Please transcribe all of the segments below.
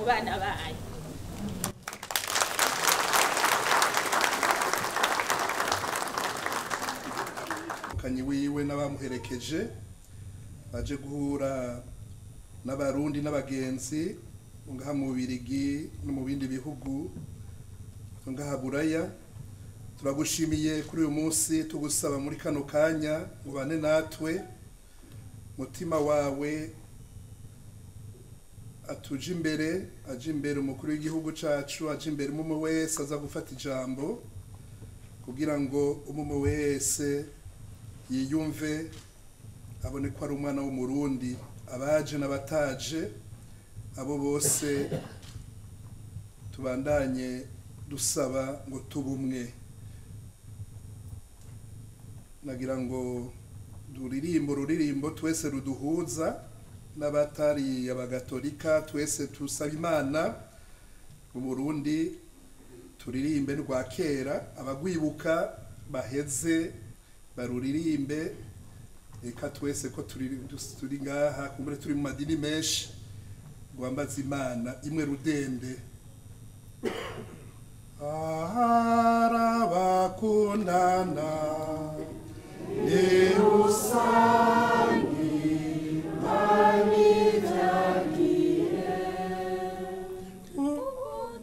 Mu bana bayo. Kanyi wiwe n'abamuherekeje baje guhura n'abarundi n'abagenzi ngaha mu Bubirigi no mu bindi bihugu ngaha Buraya. Turagushimiye kuri uyu munsi, tugusaba muri kano kanya ubane natwe, mutima wawe atuje imbere, aje imbere umukuru w'igihugu cacu, aje imbere umwe wese aza gufata ijambo kugira ngo umwe wese yiyumve, abone ko ari umwana w'umurundi, abaje n'abataje, abo bose tubandanye dusaba ngo tubumwe. Nagira ngo duririmbo ruririmbo twese ruduhuza n'abatari abagatolika, twese tusaba Imana mu Burundi, turirimbe rwa kera, abagwibuka baheze baruririmbe. Eka twese ko turi ngaha kumbure turi mu madini menshi, rwambaza Imana imwe rudende. Aharabakundana ni rusangi manitagiye,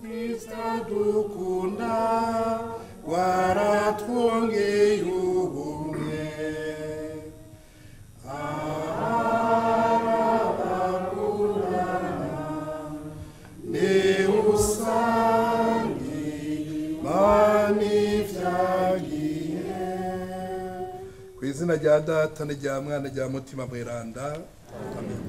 Kristo dukunda waratwongeye ubumwe. Aharabakundana ni rusangi manitagiye. Ku izina rya Data n'irya Mwana n'irya Mutima Mweranda, amen.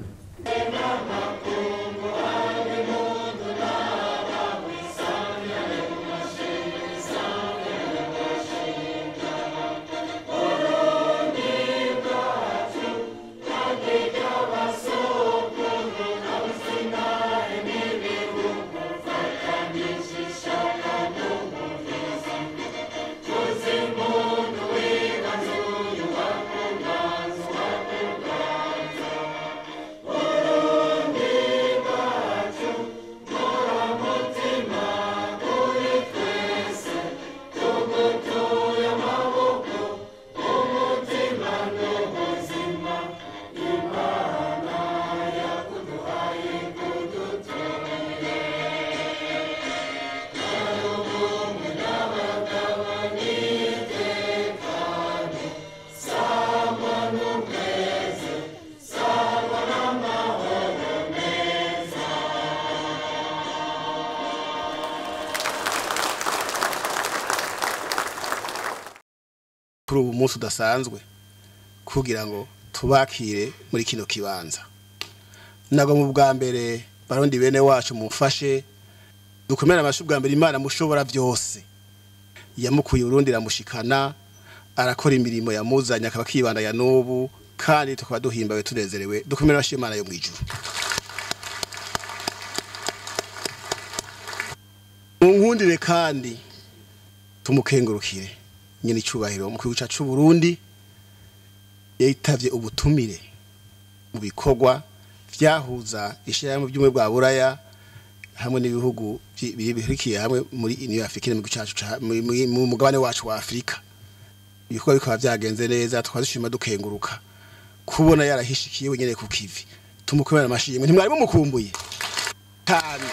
Kuri ubu munsi udasanzwe kugira ngo tubakire muri kino kibanza, nago mu bwa mbere barundi bene wacu mumfashe dukomere amashi. Bwa mbere Imana mushobora byose yamukuye Burundi iramushikana, arakora imirimo yamuzanye akaba kibanda ya nubu, kandi tukaba duhimbawe tunezerewe. Dukomere amashi Imana yo mwijuru. Munkundire kandi tumukengurukire nyene icubahiro mu gihugu cacu Burundi, yitavye ubutumire mu bikorwa vyahuza ishirahamwe by'umwe bwa Buraya hamwe n'ibihugu bihurikiye hamwe muri Union Africaine mu gihugu cacu, mu mugabane wacu wa Afrika. Ibikorwa bikaba vyagenze neza, tukaba dushima dukenguruka kubona yarahishikiye wenyene ku kivi. Tumukomere amashimwe, ntimwari mumukumbuye cyane.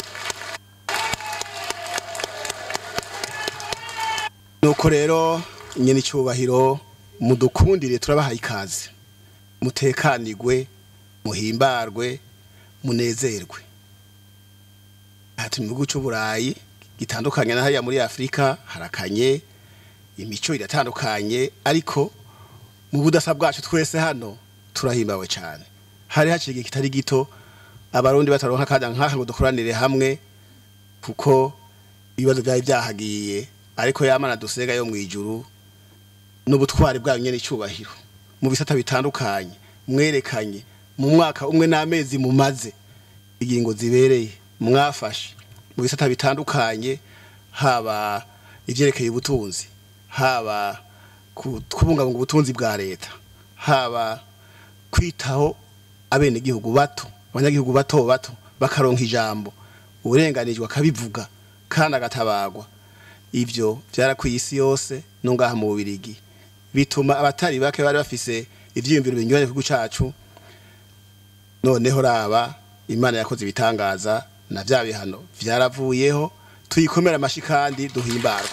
Nuko rero nyene icubahiro mudukundire, turabahaye ikaze, mutekanigwe, muhimbarwe, munezerwe. Aha turi mu gihugu c'Uburayi gitandukanye na hariya muri Afrika, harakanye, imico iratandukanye, ariko mu budasa bwacu twese hano turahimbawe cyane. Hari haciye igihe kitari gito abarundi bataronka akanya nk'aka ngo dukoranire hamwe, kuko ibibazo byari byahagiye, ariko yamana dusega yo mwijuru n'ubutwari bwayo nyene icubahiro mu bisata bitandukanye mwerekanye mu mwaka umwe n'amezi mumaze, ingingo zibereye mwafashe mu bisata bitandukanye, haba ivyerekeye ubutunzi, haba kubungabunga ubutunzi bwa leta, haba kwitaho abenegihugu bato, abanyagihugu bato bato bakaronka ijambo. Uburenganijwe akabivuga kandi agatabagwa. Ivyo vyarakwiye isi yose no ngaha mu Bubirigi, bituma abatari bake bari bafise ivyiyumviro binyuranye ku gihugu cacu. Noneho raba, Imana yakoze ibitangaza, na vya bihano vyaravuyeho. Tuyikomera amashi kandi duhimbarwe.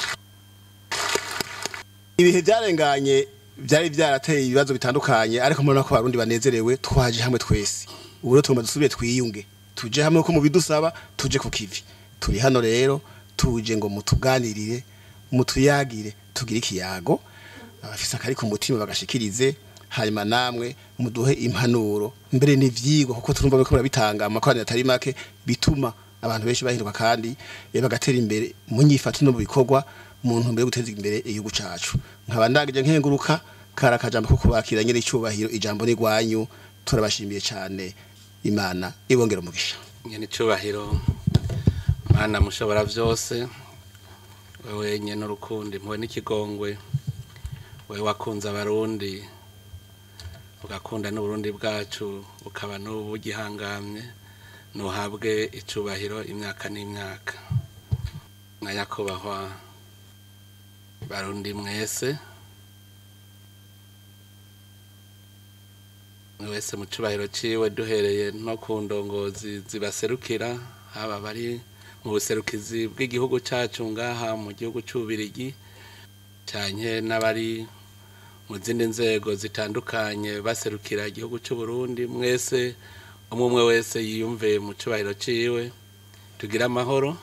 Ibihe vyarenganye vyari vyarateye ibibazo bitandukanye, ariko murabona ko Abarundi banezerewe, twaje hamwe twese. Ubu rero tugomba dusubire twiyunge, tuje hamwe ko mubidusaba, tuje ku kivi. Turi hano rero tuje ngo mutuganirire, mutuyagire, tugire ikiyago, abafise akari ku mutima bagashikirize, hanyuma namwe muduhe impanuro mbere n'ivyigwa, kuko turumva ko murabitanga amakoraniro atari make, bituma abantu benshi bahinduka kandi bagatera imbere mu nyifato no mu bikorwa, mu ntumbero yo guteza imbere igihugu cacu. Nkaba ndagije nkenguruka kari akajambo ko kubakira. Nyene icubahiro, ijambo ni rwanyu. Turabashimiye cane, Imana ibongera umugisha. Nyene icubahiro, Mana mushobora vyose, wewe nyene urukundo, impuhwe n'ikigongwe, wewe wakunze Abarundi ugakunda n'Uburundi bwacu, bukaba n'ubu bugihangamye, nuhabwe icubahiro imyaka n'imyaka. Na nyakubahwa, Barundi mwese, wese mu cubahiro ciwe, duhereye no ku ndongozi zibaserukira, haba bari mu buserukizi bw'igihugu cacu ngaha mu gihugu c'Ububirigi, canke n'abari mu zindi nzego zitandukanye baserukira igihugu c'Uburundi, mwese, umwe umwe wese yiyumve mu cubahiro ciwe. Tugire amahoro,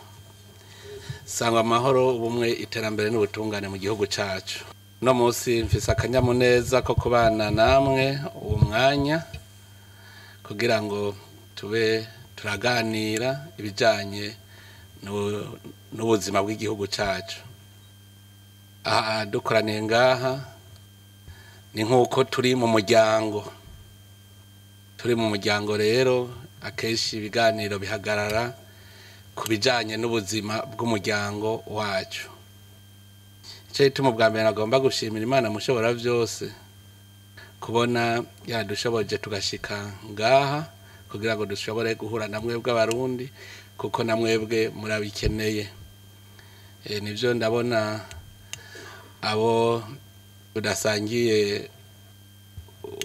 sangwa amahoro, ubumwe, iterambere n'ubutungane mu gihugu cacu. Uno munsi mfise akanyamuneza ko kubana namwe uwo mwanya kugira ngo tube turaganira ibijanye n'ubuzima bw'igihugu cacu. Aha dukoraniye ngaha ni nk'uko turi mu muryango. Turi mu muryango rero, akenshi ibiganiro bihagarara ku bijanye n'ubuzima bw'umuryango wacu. Ico gituma ubwa mbere nagomba gushimira Imana mushobora vyose kubona yadushoboje tugashika ngaha kugira ngo dushobore guhura na mwebwe Abarundi, kuko na mwebwe murabikeneye. Nivyo, ndabona abo tudasangiye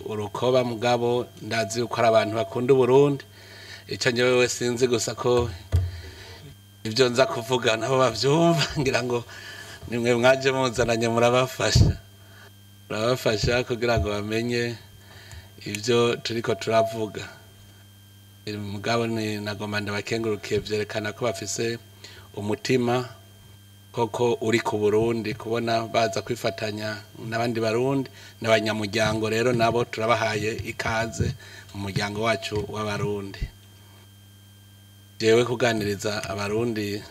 urukoba, mugabo ndazi yuko ari abantu bakunda Uburundi. Ico njyewe sinzi gusa ko ibyo nza kuvuga nabo bavyumva. Ngira ngo nimwe mwaje muzananye, murabafasha kugira ngo bamenye ibyo turiko turavuga. Mugabo ni nagomba ndabakengurukiye, vyerekana ko bafise umutima koko uri ku Burundi, kubona baza kwifatanya n'abandi Barundi n'abanyamuryango. Rero nabo turabahaye ikaze mu muryango wacu w'Abarundi. Jewe kuganiriza Abarundi,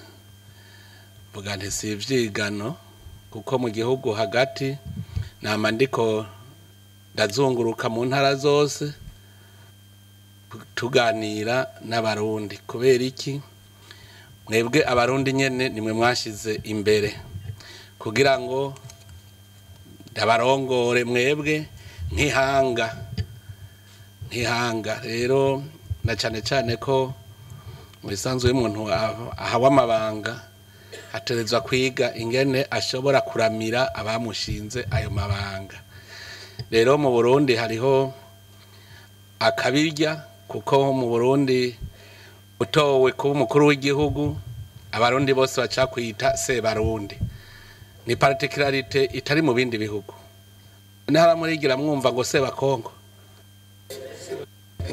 vuga nti si ivyigano, kuko mu gihugu hagati nama ndiko ndazunguruka mu ntara zose tuganira n'Abarundi. Kubera iki? Mwebwe Abarundi nyene nimwe mwashize imbere kugira ngo ndabarongore mwebwe nk'ihanga. Rero na cane cane ko mu bisanzwe iyo umuntu ahawe amabanga, ategerezwa kwiga ingene ashobora kuramira abamushinze ayo mabanga. Rero mu Burundi hariho akabirya, kuko mu Burundi utowe kuba umukuru w'igihugu, Abarundi bose baca kwita Sebarundi. Ni particularité itari mu bindi bihugu. Ntara murigira mwumva ngo Sebakongo,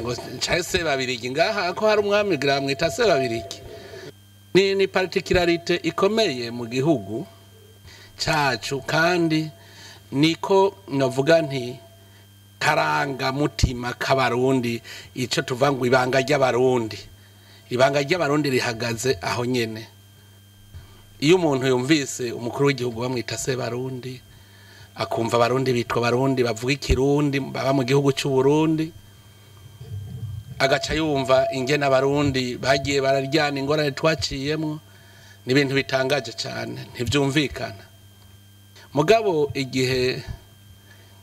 ngo ncaye Sebabirigi, ngaha ko hari umwami gira mwita Sebabirigi. Ni particularité ikomeye mu gihugu cacu, kandi niko novuga nti karanga mutima k'Abarundi. Ico tuva ngo ibanga ry'Abarundi, ibanga ry'Abarundi rihagaze aho nyene. Iyo umuntu yumvise umukuru w'igihugu bamwita Sebarundi, akumva Abarundi bitwa Barundi, bavuga Ikirundi, baba mu gihugu c'u Burundi, agaca yumva ingene Abarundi bagiye bararyana, ingorane twaciyemwo, ni ibintu bitangaje cane, ntivyumvikana. Mugabo igihe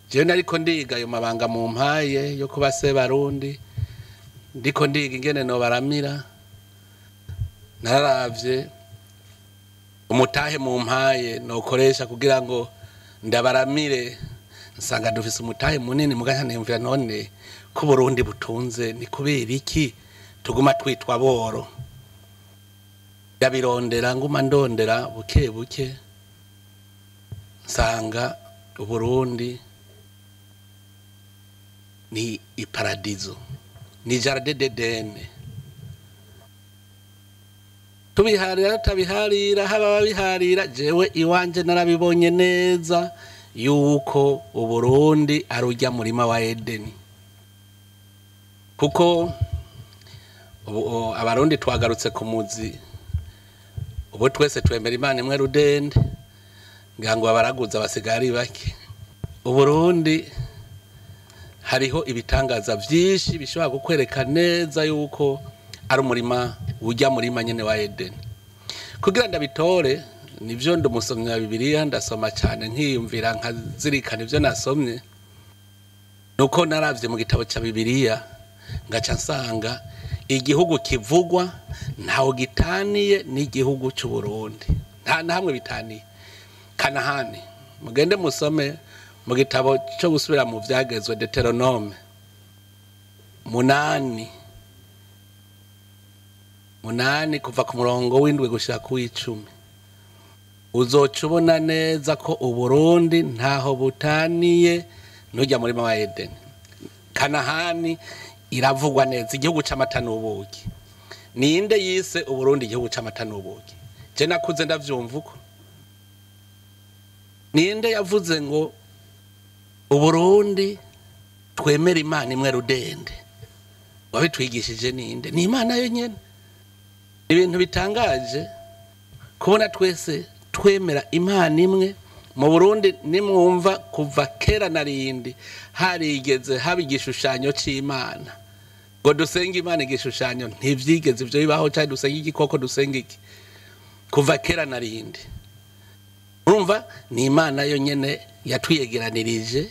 jewe nariko ndiga ayo mabanga mu mpaye yo kuba Sebarundi, ndiko ndiga ingene nobaramira. Nararavye umutahe mu mpaye nokoresha kugira ngo ndabaramire, nsanga dufise umutahe munini. Muganya niyumvira, none ko Burundi butunze ni kubera iki tuguma twitwa boro? Ndabirondera, nguma ndondera buke buke, nsanga Uburundi ni iparadizo, ni jardin d'Eden. Tubiharira tabiharira, haba babiharira, jewe iwanje narabibonye neza yuko Uburundi ari urya murima wa Edeni, kuko ubu Abarundi twagarutse ku muzi. Ubu twese twemera Imana imwe rudende, ngira ngo abaraguza basigaye ari bake. Uburundi hariho ibitangaza vyinshi bishobora kukwereka neza yuko ari umurima, ujya murima nyene wa Edeni. Kugira ndabitore, nivyo ndi umusomyi wa Bibiliya, ndasoma cyane, nkiyumvira, nkazirikana ivyo nasomye. Nuko naravye mu gitabo ca Bibiliya, ngaca nsanga igihugu kivugwa ntaho gitaniye n'igihugu c'u Burundi, nta na hamwe bitaniye. Kanahani, mugende musome mu gitabo cyo gusubira mu vyagezwe, Deuteronome 8 8, kuva ku murongo w'7 gushika ku w'10, uzoca ubona neza ko Uburundi ntaho butaniye n'ujya murima wa Edeni. Kanahani iravugwa neza, igihugu c'amata n'ubuki. Ninde yise Uburundi igihugu c'amata n'ubuki? Je nakuze ndavyumva uko. Ninde yavuze ngo Uburundi twemera Imana imwe rudende? Wabitwigishije ninde? Ni Imana yo nyene. Ibintu bitangaje kubona twese twemera Imana imwe mu Burundi. Nimwumva kuva kera narindi harigeze haba igishushanyo c'Imana ngo dusenge Imana igishushanyo? Ntivyigeze ivyo bibaho. Cyane dusenge igikoko, dusenge iki? Kuva kera narindi, urumva ni Imana yo nyene yatwiyegeranirije,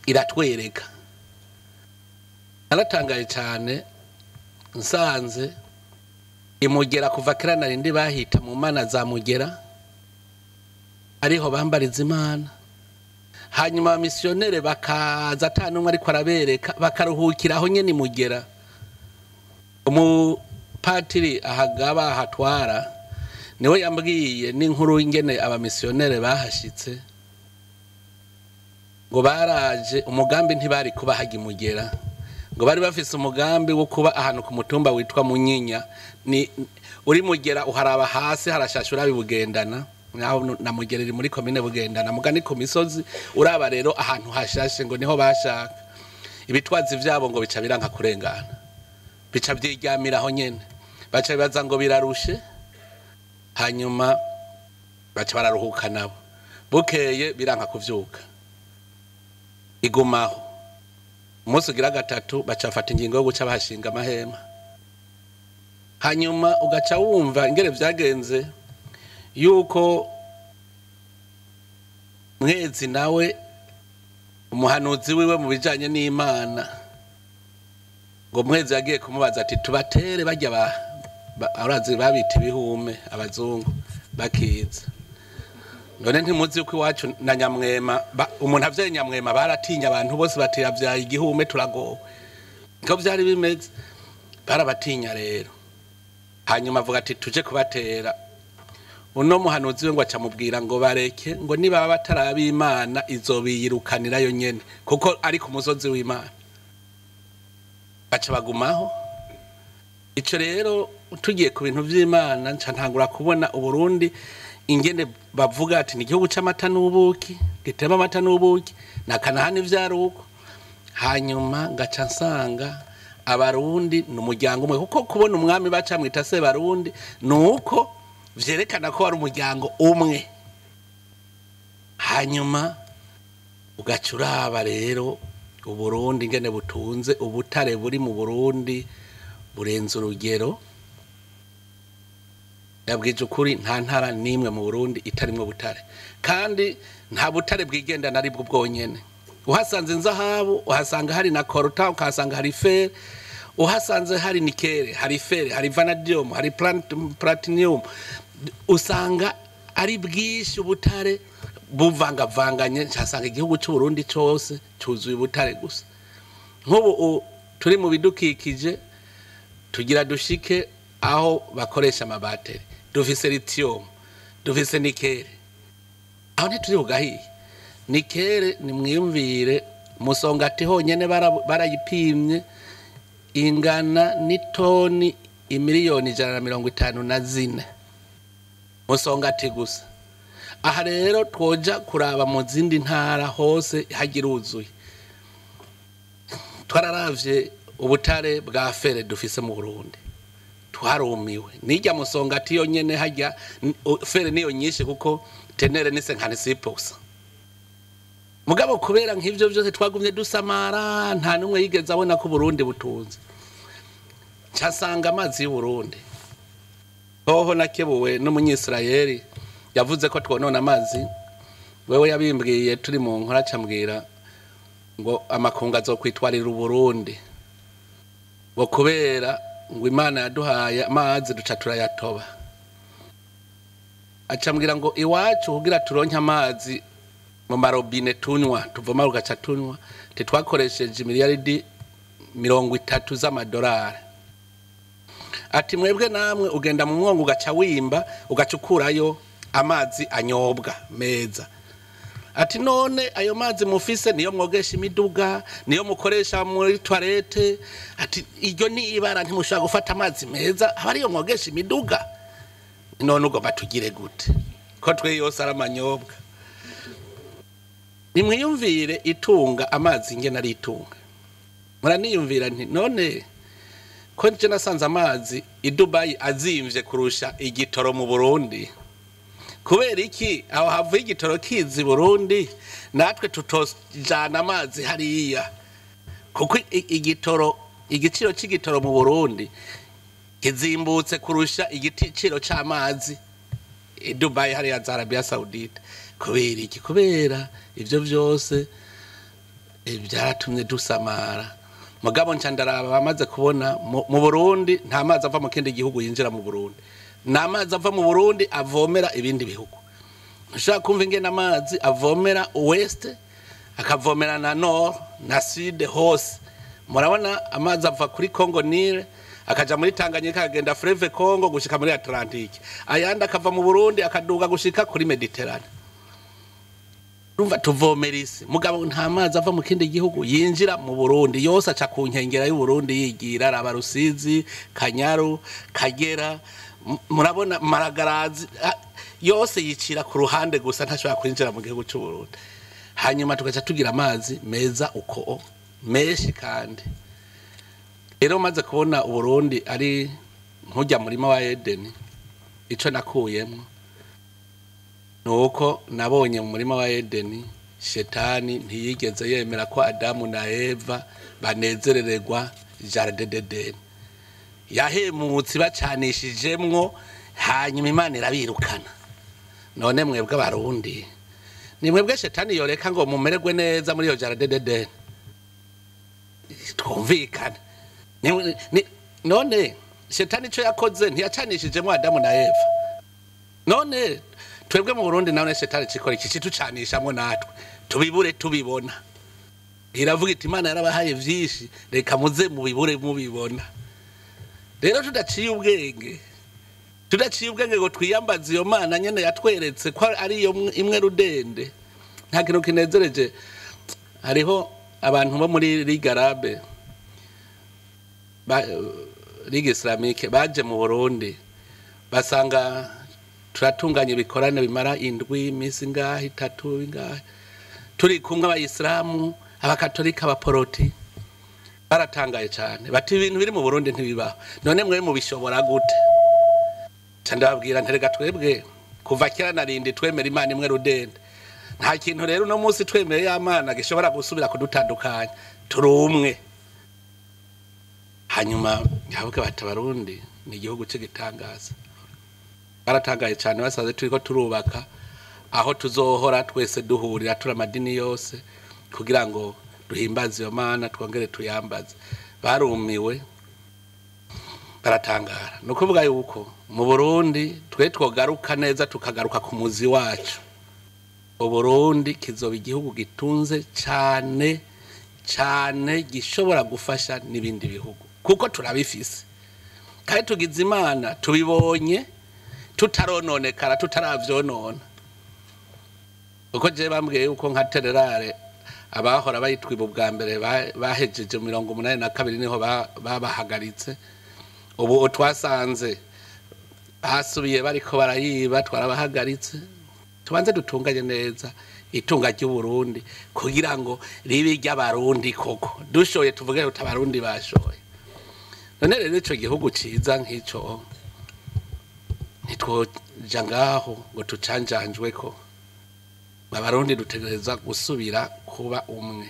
iratwereka. Naratangaye cyane nsanze imugera kuva kera narindi bahita mu mana za Mugera, ariho bambariza Imana. Hanyuma abamisiyonere bakaza ata n'umwe ariko arabereka, bakaruhukira aho nyene imugera. Umupatiri ahagaba ahatwara niwe yambwiye n'inkuru ingene abamisiyonere bahashitse. Ngo baraje, umugambi ntibari kuba hajya imugera, ngo bari bafise umugambi wo kuba ahantu ku mutumba witwa Munyinya. Ni uri Mugera, uharaba hasi harashasha, urabibugendana naho na Mugera iri muri komine Bugendana, mugani ku misozi uraba rero ahantu hashashe, ngo niho bashaka. Ibitwazi vyabo ngo bica biranka kurengana, bica vyiryamira aho nyene, baca bibaza ngo birarushe, hanyuma baca bararuhuka nabo. Bukeye biranka kuvyuka, igumaho. Umunsi ugira gatatu baca bafata ingingo yo guca bahashinga amahema. Hanyuma ugaca wumva ingene vyagenze, yuko Mwezi nawe umuhanuzi wiwe mu bijanye n'Imana, ngo Mwezi yagiye kumubaza ati: "Tubatere bajya urazi babita ibihume abazungu bakiza? None ntimuzi yuko iwacu na Nyamwema umuntu avyaye Nyamwema baratinya, abantu bose bati yavyaye igihume, turagowe." Niko vyari bimeze, barabatinya rero. Hanyuma avuga ati: "Tuje kubatera?" Uno muhanuzi we ngo acamubwira ngo bareke, ngo nibaba bataraba Imana izobiyirukanirayo nyene, kuko ari ku musozi w'Imana. Baca bagumaho. Ico rero tugiye ku bintu vy'Imana, nca ntangura kubona Uburundi ingene bavuga ati ni igihugu c'amata n'ubuki, gitema amata n'ubuki, na Kanahani vyari uko. Hanyuma ngaca nsanga Abarundi ni umuryango umwe, kuko kubona umwami bacamwita se Barundi ni uko vyerekana ko ari umuryango umwe. Hanyuma ugaca uraba rero Uburundi ingene butunze, ubutare buri mu Burundi burenze urugero. Yabwije ukuri, nta ntara n'imwe mu Burundi itarimwo butare, kandi nta butare bwigendana ari bwo bwonyene. Uhasanze inzahabu, uhasanga hari na coltan, ukahasanga hari fer. Uhasanze hari nikere, hari fere, hari vanadium, hari platinum, usanga ari bwinshi ubutare buvangavanganye. Nsanga igihugu cy'u Burundi cyose cyuzuye ubutare gusa. Nk'ubu turi mu bidukikije, tugira dushike aho bakoresha amabateri, dufise lithium, dufise nikere, aho ntituri bugahiye. Nikere nimwiyumvire, Musongati honyene barayipimye ingana n'itoni 154,000,000, Musongati gusa. Aha rero twoja kuraba mu zindi ntara hose hagiruzuye. Twararavye ubutare bwa fere dufise mu Burundi, twarumiwe. Nijya Musongati yonyene hajya fere niyo nyinshi, kuko tenere ni 56%. Mugabo kubera nk'ivyo vyose twagumye dusamara, nta numwe yigeze abona ko Burundi butunze. Casanga amazi y'u Burundi hoho nakebuwe n'umunyisirayeli yavuze ko twonona amazi. Wewe yabimbwiye turi mu nkora, cambwira ngo amakunga azokwitwarira Uburundi, ngo kubera ngo Imana yaduhaye amazi duca turayatoba. Acambwira ngo iwacu kugira turonke amazi mu marobine tunywa, tuvoma rugaca tunywa, titwakoresheje miliyaridi 30 z'amadolari. Ati mwebwe namwe ugenda mu mwongo ugaca wimba ugaca ukurayo amazi anyobwa meza. Ati none ayo mazi mufise niyo mwogesha imiduga, niyo mukoresha muri toilette. Ati iryo ni ibara, ntimushobora gufata amazi meza aba ariyo mwogesha imiduga. None ugomba tugire gute ko twe yose ari amanyobwa? Nimwiyumvire itunga amazi ingene ari itunga. Muraniyumvira nti none ko nje nasanze amazi i Dubai azimvye kurusha igitoro mu Burundi, kubera iki aho havuye igitoro kizi Burundi natwe tutojana amazi hariya? Kuko igitoro, igiciro c'igitoro mu Burundi kizimbutse kurusha igiciro c'amazi i Dubai hariya za Arabia Saudite. Kubera iki? Kubera ivyo vyose byaratumye dusamara. Mugabo nca ndaraba bamaze kubona mu Burundi nta mazi ava mu kindi gihugu yinjira mu Burundi, nta mazi ava mu Burundi avomera ibindi bihugu. Nshaka kumva ingene amazi avomera west, akavomera na nord na sud hose. Murabona amazi ava kuri Congo Nile akaja muri Tanganyika, akagenda Fleuve Congo gushika muri Atlantique, ayandi akava mu Burundi akaduga gushika kuri Mediterane. Urumva tuvomera isi, mugabo nta mazi ava mu kindi gihugu yinjira mu Burundi, yose aca ku nkengera y'u Burundi yigira araba Rusizi, Kanyaru, Kagera, murabona Maragarazi, yose yicira ku ruhande gusa, ntashobora kwinjira mu gihugu cy'u Burundi. Hanyuma tugaca tugira amazi meza uko menshi. Kandi rero maze kubona Uburundi ari nk'ujya murima wa Edeni, ico nakuyemwo nuko nabonye mu murima wa Edeni shetani ntiyigeze yemera ko Adamu na Eva banezerererwa jardin d'Eden. Yahemutse bacanishijemwo, hanyuma Imana irabirukana. None mwebwe abarundi ni mwebwe shetani yoreka ngo mumererwe neza muri iyo jardin d'Eden? Twumvikane. None shetani ico yakoze ntiyacanishijemwo Adamu na Eva? None twebwe mu Burundi nawe shetani cikora iki kitucanishamwo natwe tubibure tubibona? Iravuga iti Imana yarabahaye vyinshi, reka muze mubibure mubibona. Rero tudaciye ubwenge, tudaciye ubwenge ngo twiyambaze iyo Mana nyene yatweretse ko ari iyo imwe rudende, nta kintu kinezereje. Hariho abantu bo muri Ligue Arabe, Ligue Islamique, baje mu Burundi basanga turatunganya ibikorane bimara indwi, iminsi ingahe, itatu, ingahe, turi kumwe abayisilamu, abakatolika, abaporoti. Baratangaye cyane bati ibintu biri mu Burundi ntibibaho, none mwe mubishobora gute? Nca ndababwira nterega twebwe kuva kera narindi twemera Imana imwe rudende. Nta kintu rero uno munsi twemeye ya Mana gishobora gusubira kudutandukanya, turi umwe. Hanyuma yavuga bati Abarundi ni igihugu cy'igitangaza. Baratangaye cyane basanze turiko turubaka aho tuzohora twese duhurira turi amadini yose kugira ngo duhimbaze iyo Mana twongere tuyambaze. Barumiwe. Baratangara. Ni ukuvuga yuko mu Burundi twe twogaruka neza, tukagaruka ku muzi wacu. Uburundi kizoba igihugu gitunze cane cane, gishobora gufasha n'ibindi bihugu, kuko turabifise. Kandi tugize Imana tubibonye tutarononekara, tutaravyonona, kuko je bambwiye yuko nka terre rare abahora bayitwiba ubwa mbere bahejeje 82, niho babahagaritse. Ubu twasanze basubiye bariko barayiba, twarabahagaritse. Tubanze dutunganye neza itunga ry'Uburundi kugira ngo ribe iry'Abarundi koko. Dushoye tuvuge kuti Abarundi bashoye. None rero ico gihugu ciza nk'ico ntitwoja ngaho ngo tucanjanjweko. Abarundi dutegereza gusubira kuba umwe.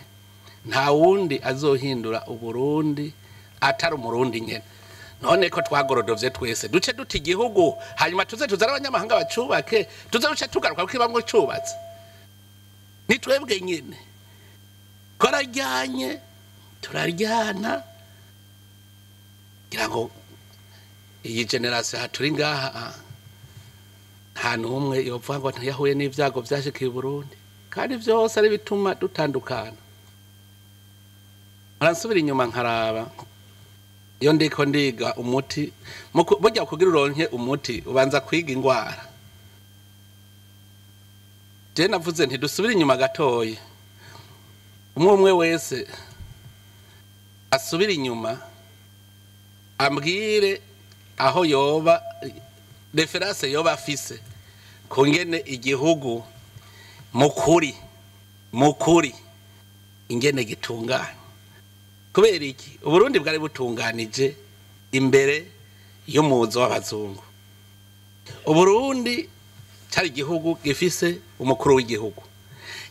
Nta wundi azohindura Uburundi atari Umurundi nyene. None ko twagorodovye twese, duce duta igihugu, hanyuma tuze tuzare abanyamahanga bacubake, tuze duce tugaruka kuko ibamwe cubatse ni twebwe nyene. Twararyanye, turaryana. Ngira ngo iyi génération haturi ngaha, nta n'umwe yovuga ngo ntiyahuye n'ivyago vyashikiye Burundi, kandi vyose ari bituma dutandukana. Nsubira inyuma nkaraba iyo ndiko ndiga umuti. Burya kugira uronke umuti ubanza kwiga ingwara. Je navuze nti dusubire inyuma gatoyi, umwe umwe wese asubire inyuma ambwire aho yoba référence yoba afise kungene igihugu mukuri ingene gitungana. Kubera iki? Uburundi bwari butunganije imbere y'umuzo w'abazungu. Uburundi cari igihugu gifise umukuru w'igihugu,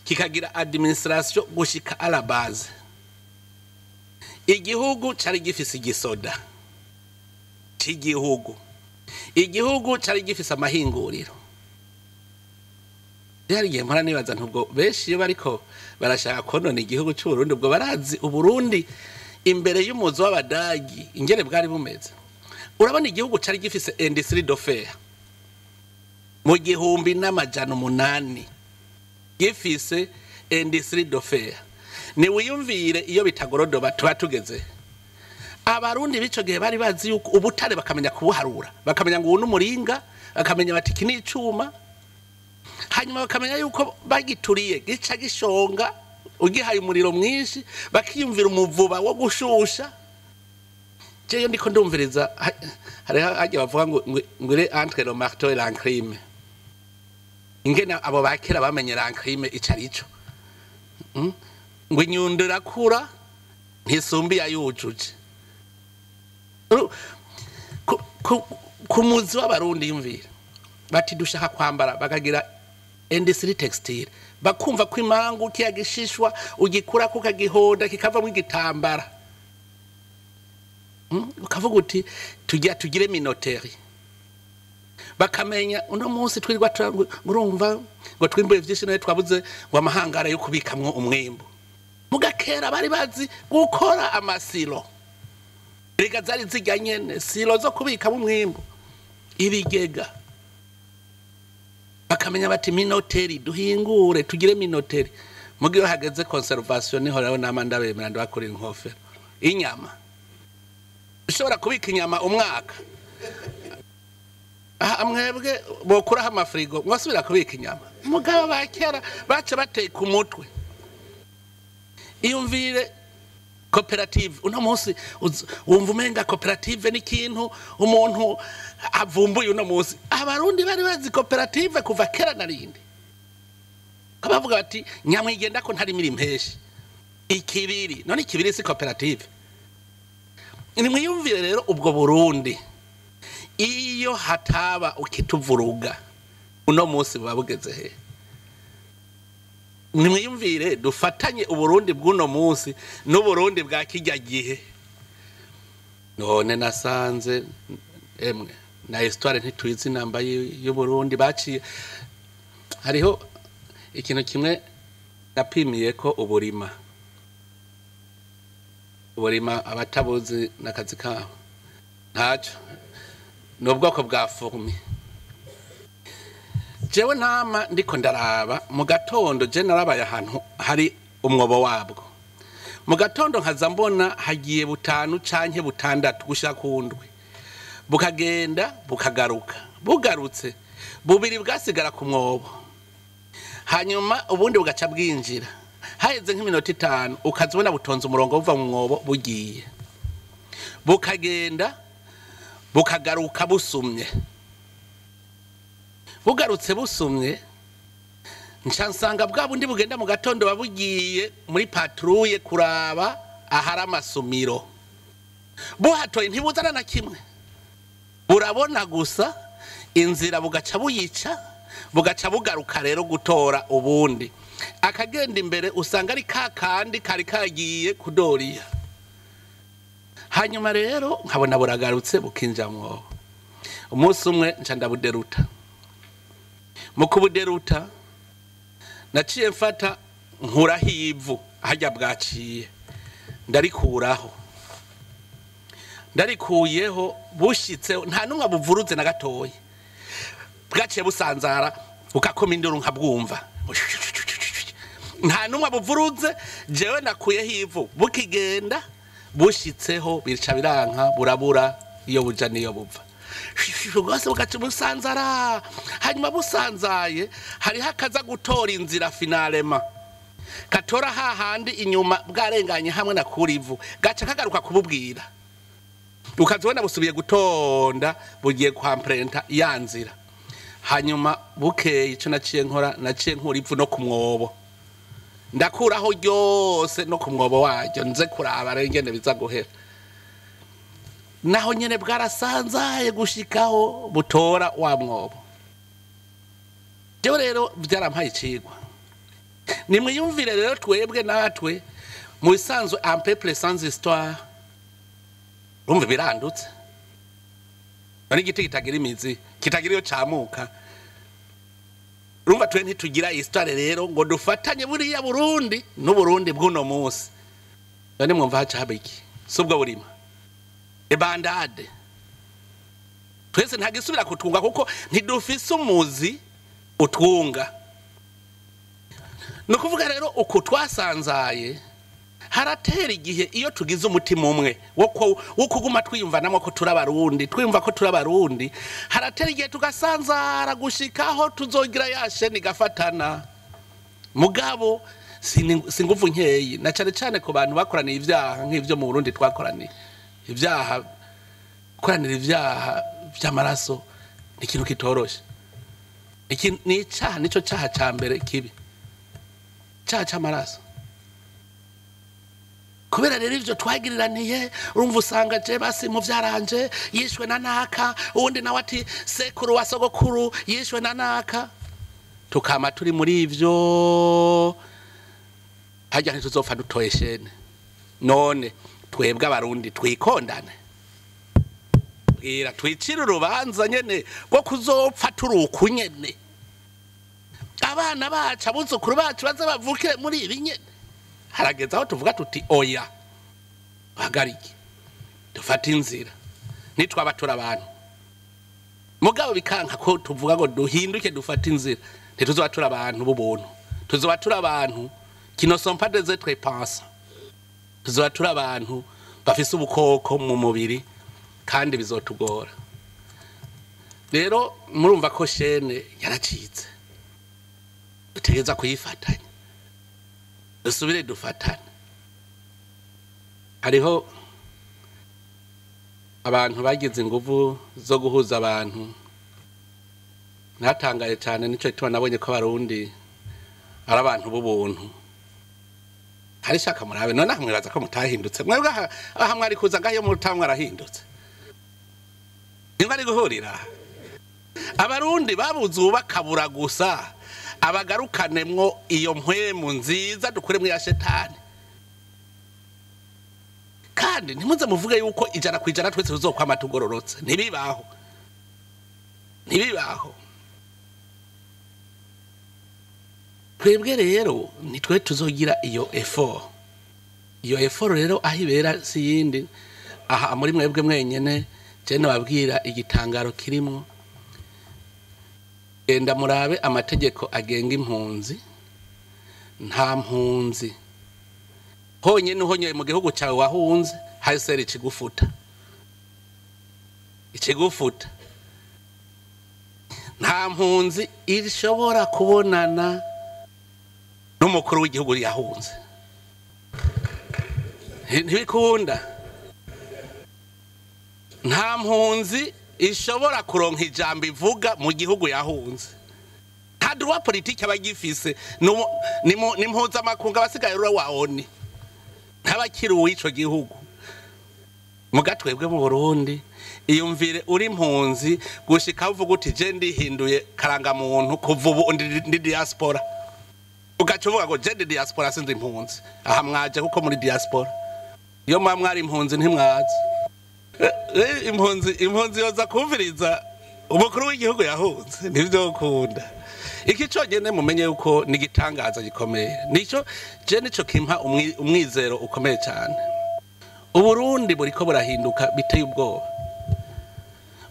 kikagira administration gushika à la base. Igihugu cari gifise igisoda c'igihugu, igihugu cari gifise amahinguriro. Hari igihe mpora nibaza ntubwo benshi iyo bariko barashaka konona igihugu c'Uburundi, ubwo barazi Uburundi imbere y'umuzo w'Abadagi ingene bwari bumeze. Urabona, igihugu cari gifise industrie de fer mu 1800, gifise industrie de fer. Ni wiyumvire iyo bitagorodoba tuba tugeze. Abarundi b'ico gihe bari bazi yuko ubutare, bakamenya kubuharura, bakamenya ngo ubu n'umuringa, bakamenya bati iki ni icuma, hanyuma bakamenya yuko bagituriye gica gishonga ugihaye umuriro mwinshi, bakiyumvira umuvuba wo gushusha. Jeyo ndiko ndumviriza, hariho hajya bavuga ngo ire entre le marteau et l'enclume, ingene abo bakera bamenye l'enclume ico arico. Ngo inyundo irakura ntisumbi yayujuje. Ku muzi w'Abarundi, yumvira bati dushaka kwambara, bakagira industrie textile, bakumva ko imangu kiya gishishwa ugikura kukagihonda kikavamo igitambara. Ukavuga uti tujya tugire minoterie. Bakamenya uno munsi twirirwa urumva ngo twimbuye vyinshi, nawe twabuze ngo amahangara yo kubikamwo umwimbu. Mugakera bari bazi gukora ama silos. Rega zari zirya nyene silo zo kubikamo umwimbu, ibigega. Bakamenya bati minoterie, duhingure tugire minoterie. Mugihe hageze conservation niho rero nama ndabemera, ndabakora inkofero. Inyama, ushobora kubika inyama umwaka. Aha mwebwe bokuraho amafrigo mwasubira kubika inyama? Mugabo bakera baca bateka umutwe. Iyumvire koperative. Uno munsi wumva umenga koperative n'ikintu umuntu avumbuye uno munsi. Abarundi bari bazi koperative kuva kera na rindi. Bavuga bati nyamwigenda ko ntari miri impeshi ikibiri. None ikibiri si koperative? Nimwiyumvire rero ubwo Burundi iyo hataba ukituvuruga, uno munsi buba bugeze he? Nimwiyumvire dufatanye Uburundi bw'uno munsi n'Uburundi bwa kijya gihe. None nasanze emwe na histoire ntituyizi namba y'Uburundi baciye. Hariho ikintu kimwe napimiye ko uburima. Uburima abatabuzi n'akazi kabo. Ntaco, ni ubwoko bwa fourmi. Jewe ntama ndiko ndaraba mu gatondo, je narabaye ahantu hari umwobo wabwo. Mu gatondo nkaza mbona hagiye butanu canke butandatu gushika ku ndwi, bukagenda bukagaruka. Bugarutse, bubiri bwasigara ku mwobo, hanyuma ubundi bugaca bwinjira. Haheze nk'iminota 5 ukaza ubona butonze umurongo buva mu mwobo bugiye, bukagenda bukagaruka busumye. Bugarutse busumye, nca nsanga bwa bundi bugenda mu gatondo babugiye muri patrouille kuraba ahari amasumiro. Buhatoye ntibuzana na kimwe, burabona gusa inzira, bugaca buyica, bugaca bugaruka rero gutora ubundi. Akagenda imbere usanga ari ka kandi kari kagiye kudoriya. Hanyuma rero nkabona buragarutse bukinja mwobo. Umunsi umwe nca ndabuderuta. Mu kubuderuta naciye mfata nkuraho ivu harya bwaciye, ndarikuraho. Ndarikuyeho bushitse nta numwe buvuruze na gatoya, bwaciye busanzara bukakoma induru nkabwumva. Nta numwe buvuruze, jewe nakuyeho ivu bukigenda bushitseho bica biranka, burabura iyo buja niyo buva. Rwose bugaca busanzara. Hanyuma busanzaye hariho akaza gutora inzira finalema, katora hahandi inyuma bwarenganye hamwe na kurivu, gaca kagaruka kububwira. Ukazibona busubiye gutonda bugiye kwamprenta ya nzira. Hanyuma bukeye ico naciye nkora, naciye nkura ivu no ku mwobo, ndakuraho ryose no ku mwobo waryo, nze kuraba rero ingene biza guhera. Naho nyene bwarasanzaye gushikaho butora wa mwobo. Jewe rero byarampaye icigwa. Nimwiyumvire rero twebwe natwe mu bisanzwe un peuple sans histoire, urumva birandutse. None igiti kitagira imizi, kitagira iyo camuka. Urumva twe ntitugira histoire rero ngo dufatanye buriya Burundi n'Uburundi bw'uno munsi. None mwumva haca haba iki? Si ubwo burima ebandade twese ntagisubira kutunga kuko ntidufise umuzi utwunga. Ni ukuvuga rero uku twasanzaye haratera igihe iyo tugize umutima umwe wo kuguma twiyumvanamo ko turi Abarundi, twiyumva ko turi Abarundi, haratera igihe tugasanzara gushikaho tuzogira ya sheni igafatana. Mugabo si nguvu nkeyi, na cane cane ku bantu bakoraniye ivyaha nk'ivyo mu Burundi twakoraniye ivyaha. Gukoranira ivyaha vy'amaraso ni ikintu kitoroshe. Iki ni icaha, nico caha ca mbere kibi, icaha c'amaraso. Kubera rero ivyo twagiriraniye, urumva usanga je basi mu vyaranje yishwe na naka, uwundi nawe ati sekuru wa sogokuru yishwe na naka, tukama turi muri ivyo harya ntituzopfa dutoye shene. None twebwe Abarundi twikondane, bwira twicire urubanza nyene rwo kuzopfa turi uku nyene, abana bacu abuzukuru bacu baze bavukire muri ibi nyene. Harageze aho tuvuga tuti oya, bahagarike dufate inzira, nitwaba turi abantu. Mugabo bikanka ko tuvuga ngo duhinduke dufate inzira, ntituzoba turi abantu b'ubuntu, tuzoba turi abantu qui ne sont pas des êtres pensants, tuzoba turi abantu bafise ubukoko mu mubiri, kandi bizotugora. Rero murumva ko shene yaracitse, dutegereza kuyifatanya, dusubire dufatane. Hariho abantu bagize inguvu zo guhuza abantu, natangaye cyane, nico gituma nabonye ko Abarundi ari abantu b'ubuntu. Hari shaka murabe none mwibaza ko mutahindutse mwebwe aha mwari kuza ngaho iyo mutamwe arahindutse, nimba ari guhurira Abarundi babuze ubakabura gusa abagarukanemwo iyo mpwemu nziza dukuremwo ya shetani. Kandi ntimuze muvuge yuko 100% twese tuzokwama tugororotse, ntibibaho, ntibibaho. Twebwe rero nitwe tuzogira iyo effort. Iyo effort rero aho ibera si yindi, aha muri mwebwe mwenyene Je nababwira igitangaro kirimwo. Genda murabe amategeko agenga impunzi. Nta mpunzi honyine uhonyoye mu gihugu cyawe wahunze, HCR ikigufuta, ikigufuta. Nta mpunzi ishobora kubonana n'umukuru w'igihugu yahunze, ntibikunda. Nta mpunzi ishobora kuronka ijambo ivuga mu gihugu yahunze. Nta droit politique abagifise, ni mpuzamakungu abasigaye rura wa ONU, ntabakiri uw'ico gihugu. Muga twebwe mu Burundi, iyumvire uri impunzi gushika uvuga uti je ndihinduye karangamuntu kuva ubu ndi diaspora, ugaca uvuga ngo je ndi diaspora sinzi impunzi. Aha mwaje kuko muri diaspora, iyo muba mwari impunzi ntimwaza. Impunzi yoza kumviriza umukuru w'igihugu yahunze, ntivyokunda. Iki conyene mumenye yuko ni igitangaza gikomeye, nico je nico kimpa umwizero ukomeye cyane. Uburundi buriko burahinduka biteye ubwoba.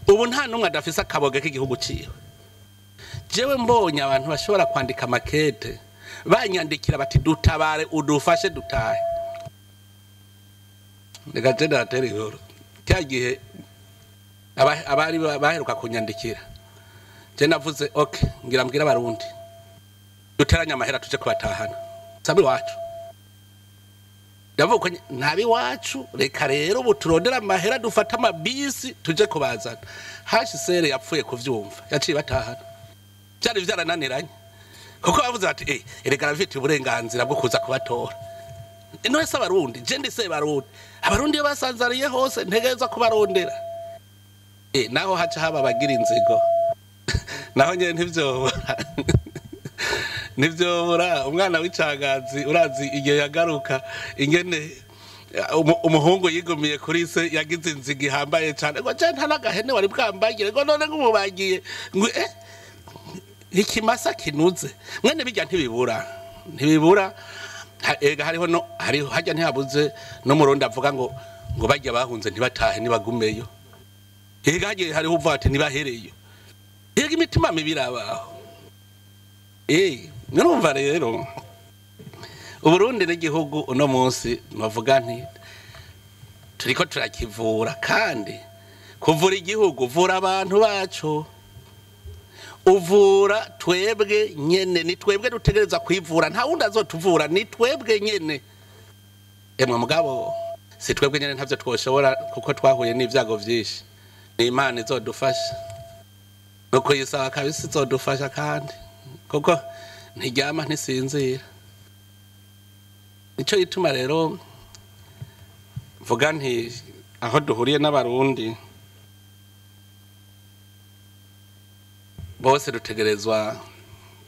Ubu nta numwe adafise akaboge k'igihugu ciwe. Jewe mbonye abantu bashobora kwandika makete banyandikira bati dutabare udufashe dutahe. Reka je ndabatera inkuru. Cya gihe abari baheruka kunyandikira, je navuze okay, ngira mbwira abarundi duteranye amahera tuje kubatahana, sabi wacu ndavuga ntabi wacu, reka rero ubu turondera amahera dufata amabisi tuje kubazana. HCR yapfuye kuvyumva, yaciye batahana. Byari vyarananiranye kuko bavuze bati erega arafite uburenganzira bwo kuza kubatora. None se abarundi, je ndise barundi, abarundi iyo basanzariye hose ntegerezwa kubarondera. Naho haca haba abagira inzigo naho nyene ntivyobora, ntivyobora. Umwana w'icagazi urazi igihe yagaruka ingene umuhungu yigumiye kuri se yagize inzigo ihambaye cane, ngo je nta n'agahene wari bwambagire, ngo none ngumubagiye ngo ikimasa kinuze. Mwene bijya ntibibura, ntibibura. Ega hariho no hariho hajya ntihabuze no murundi avuga ngo bajya bahunze ntibatahe nibagumeyo. Ega hagiye hariho uvuga ati ntibahereyo. Ega imitima mibi irabaho. Nurumva rero Uburundi n'igihugu uno munsi bavuga nti turiko turakivura, kandi kuvura igihugu vura abantu bacu, uvura twebwe nyene, ni twebwe dutegereza kwivura, nta wundi azotuvura, ni twebwe nyene. Emwe mugabo si twebwe nyene ntavyo twoshobora kuko twahuye n'ivyago vyinshi. Ni Imana izodufasha, nuko yisaba kabisa izodufasha, kandi kuko ntiryama ntisinzira. Nico gituma rero mvuga nti aho duhuriye n'abarundi bose dutegerezwa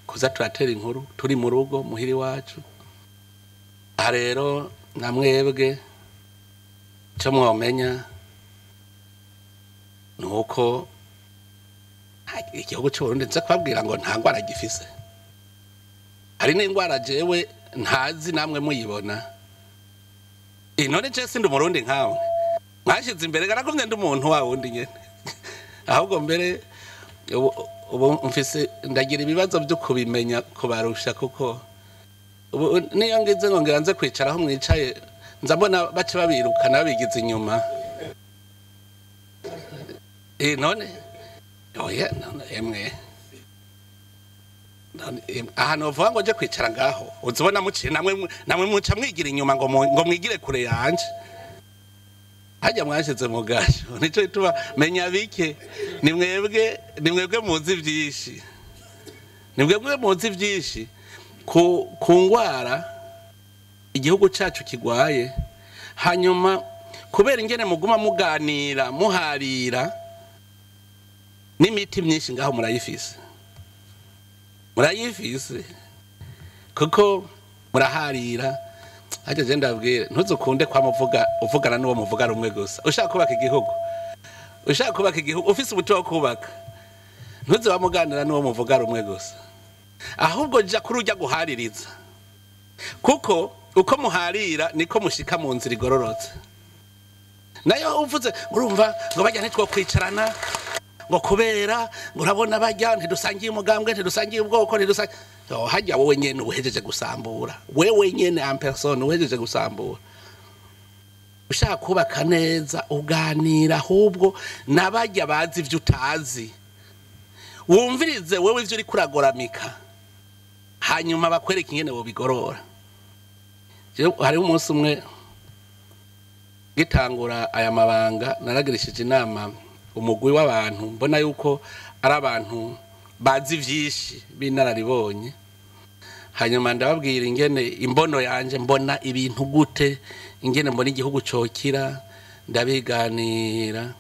kuza turatera inkuru turi mu rugo muhiri wacu. Aha rero namwebwe cyo mwomenya nuko igihugu cy'u Burundi nza kubabwira ngo nta ngwara gifise. Hari n'ingwara jewe ntazi namwe muyibona. None je sindi umurundi nkawe, mwashize imbere garagumye ndi umuntu wa wundi nyene. Ahubwo mbere ubu mfise ndagira ibibazo byo kubimenya kubarusha, kuko ubu niyo ngize ngo ngira nze kwicaraho mwicaye nza mbona bace babirukana babigize inyuma. None oya none emwe ahantu bavuga ngo nje kwicara ngaho uzibona muciye namwe muca mwigira inyuma ngo mwigire kure yanje. Hajya mwashize mu gasho, nico gituma menya bike, ni mwebwe muzi vyinshi, ni mwebwe muzi vyinshi ku ngwara igihugu cacu kigwaye. Hanyuma kubera ingene muguma muganira muharira n'imiti myinshi ngaho murayifise, murayifise kuko muraharira. Hajya je ndabwire ntuzukunde kwa muvuga uvugana n'uwo muvuga rumwe gusa. Ushaka kubaka igihugu, ushaka kubaka igihugu ufise umuti wo kubaka, ntuze bamuganira n'uwo muvuga rumwe gusa, ahubwo jya kuri ujya guhaririza, kuko uko muharira niko mushika mu nzira igororotse. Nayo uvuze urumva ngo bajya ntitwokwicarana ngo kubera ngo urabona bajya ntidusangiye umugambwe, ntidusangiye ubwoko, ntidusangiye, hajya wowe nyene uhejeje gusambura, wewe nyene en personne uhejeje gusambura. Ushaka kubaka neza uganira ahubwo nabajya bazi ivyo utazi, wumvirize wewe ivyo uri kuragoramika, hanyuma bakwereka ingene wobigorora. Hariho umunsi umwe gitangura aya mabanga naragirishije inama umugwi w'abantu, mbona yuko ari abantu bazi vyinshi b'inararibonye, hanyuma ndababwira ingene imbono yanje mbona ibintu gute, ingene mbona igihugu cokira, ndabiganira,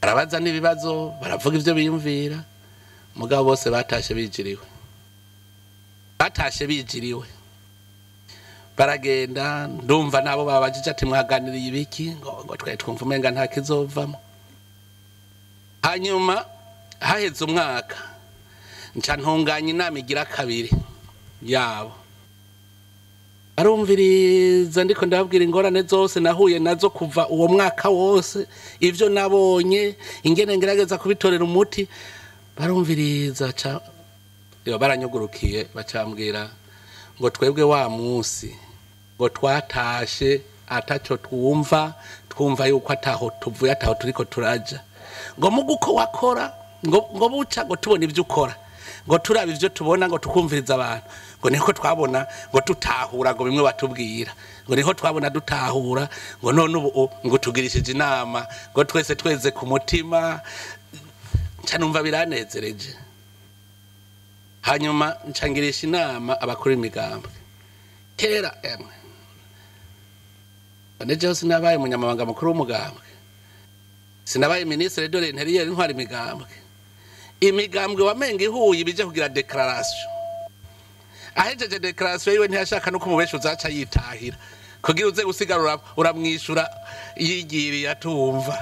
barabaza n'ibibazo, baravuga ivyo biyumvira, mugabo bose batashe bijiriwe, batashe bijiriwe, baragenda. Ndumva nabo babajije ati mwaganiriye ibiki, ngo twari twumva umenga nta kizovamo. Hanyuma haheze umwaka nca ntunganya inama igira kabiri yabo, barumviriza ndiko ndababwira ingorane zose nahuye nazo kuva uwo mwaka wose, ivyo nabonye, ingene ngerageza kubitorera umuti, barumviriza ca yo baranyugurukiye bacambwira ngo twebwe wa munsi ngo twatashe ataco twumva, twumva yuko ataho tuvuye, ataho turiko turaja, ngo muguko wakora ngo buca ngo tubona ivyo ukora, ngo turaba ivyo tubona, ngo tukumviriza abantu, ngo niko twabona ngo tutahura ngo bimwe batubwira, ngo niho twabona dutahura, ngo none ubu ngo tugirishije inama ngo twese tweze ku mutima. Nca numva biranezereje. Hanyuma nca ngirisha inama abakuru imigambwe kera, emwe nejeho sinabaye umunyamabanga mukuru w'umugambwe, sinabaye ministre de l'intérieur intwara imigambwe, imigambwe wamenga ihuye bije kugira declaration, ahejeje declaration yiwe ntiyashaka no kumubesha uzaca yitahira kugira uze gusigara uramwishura yigiriye atumva.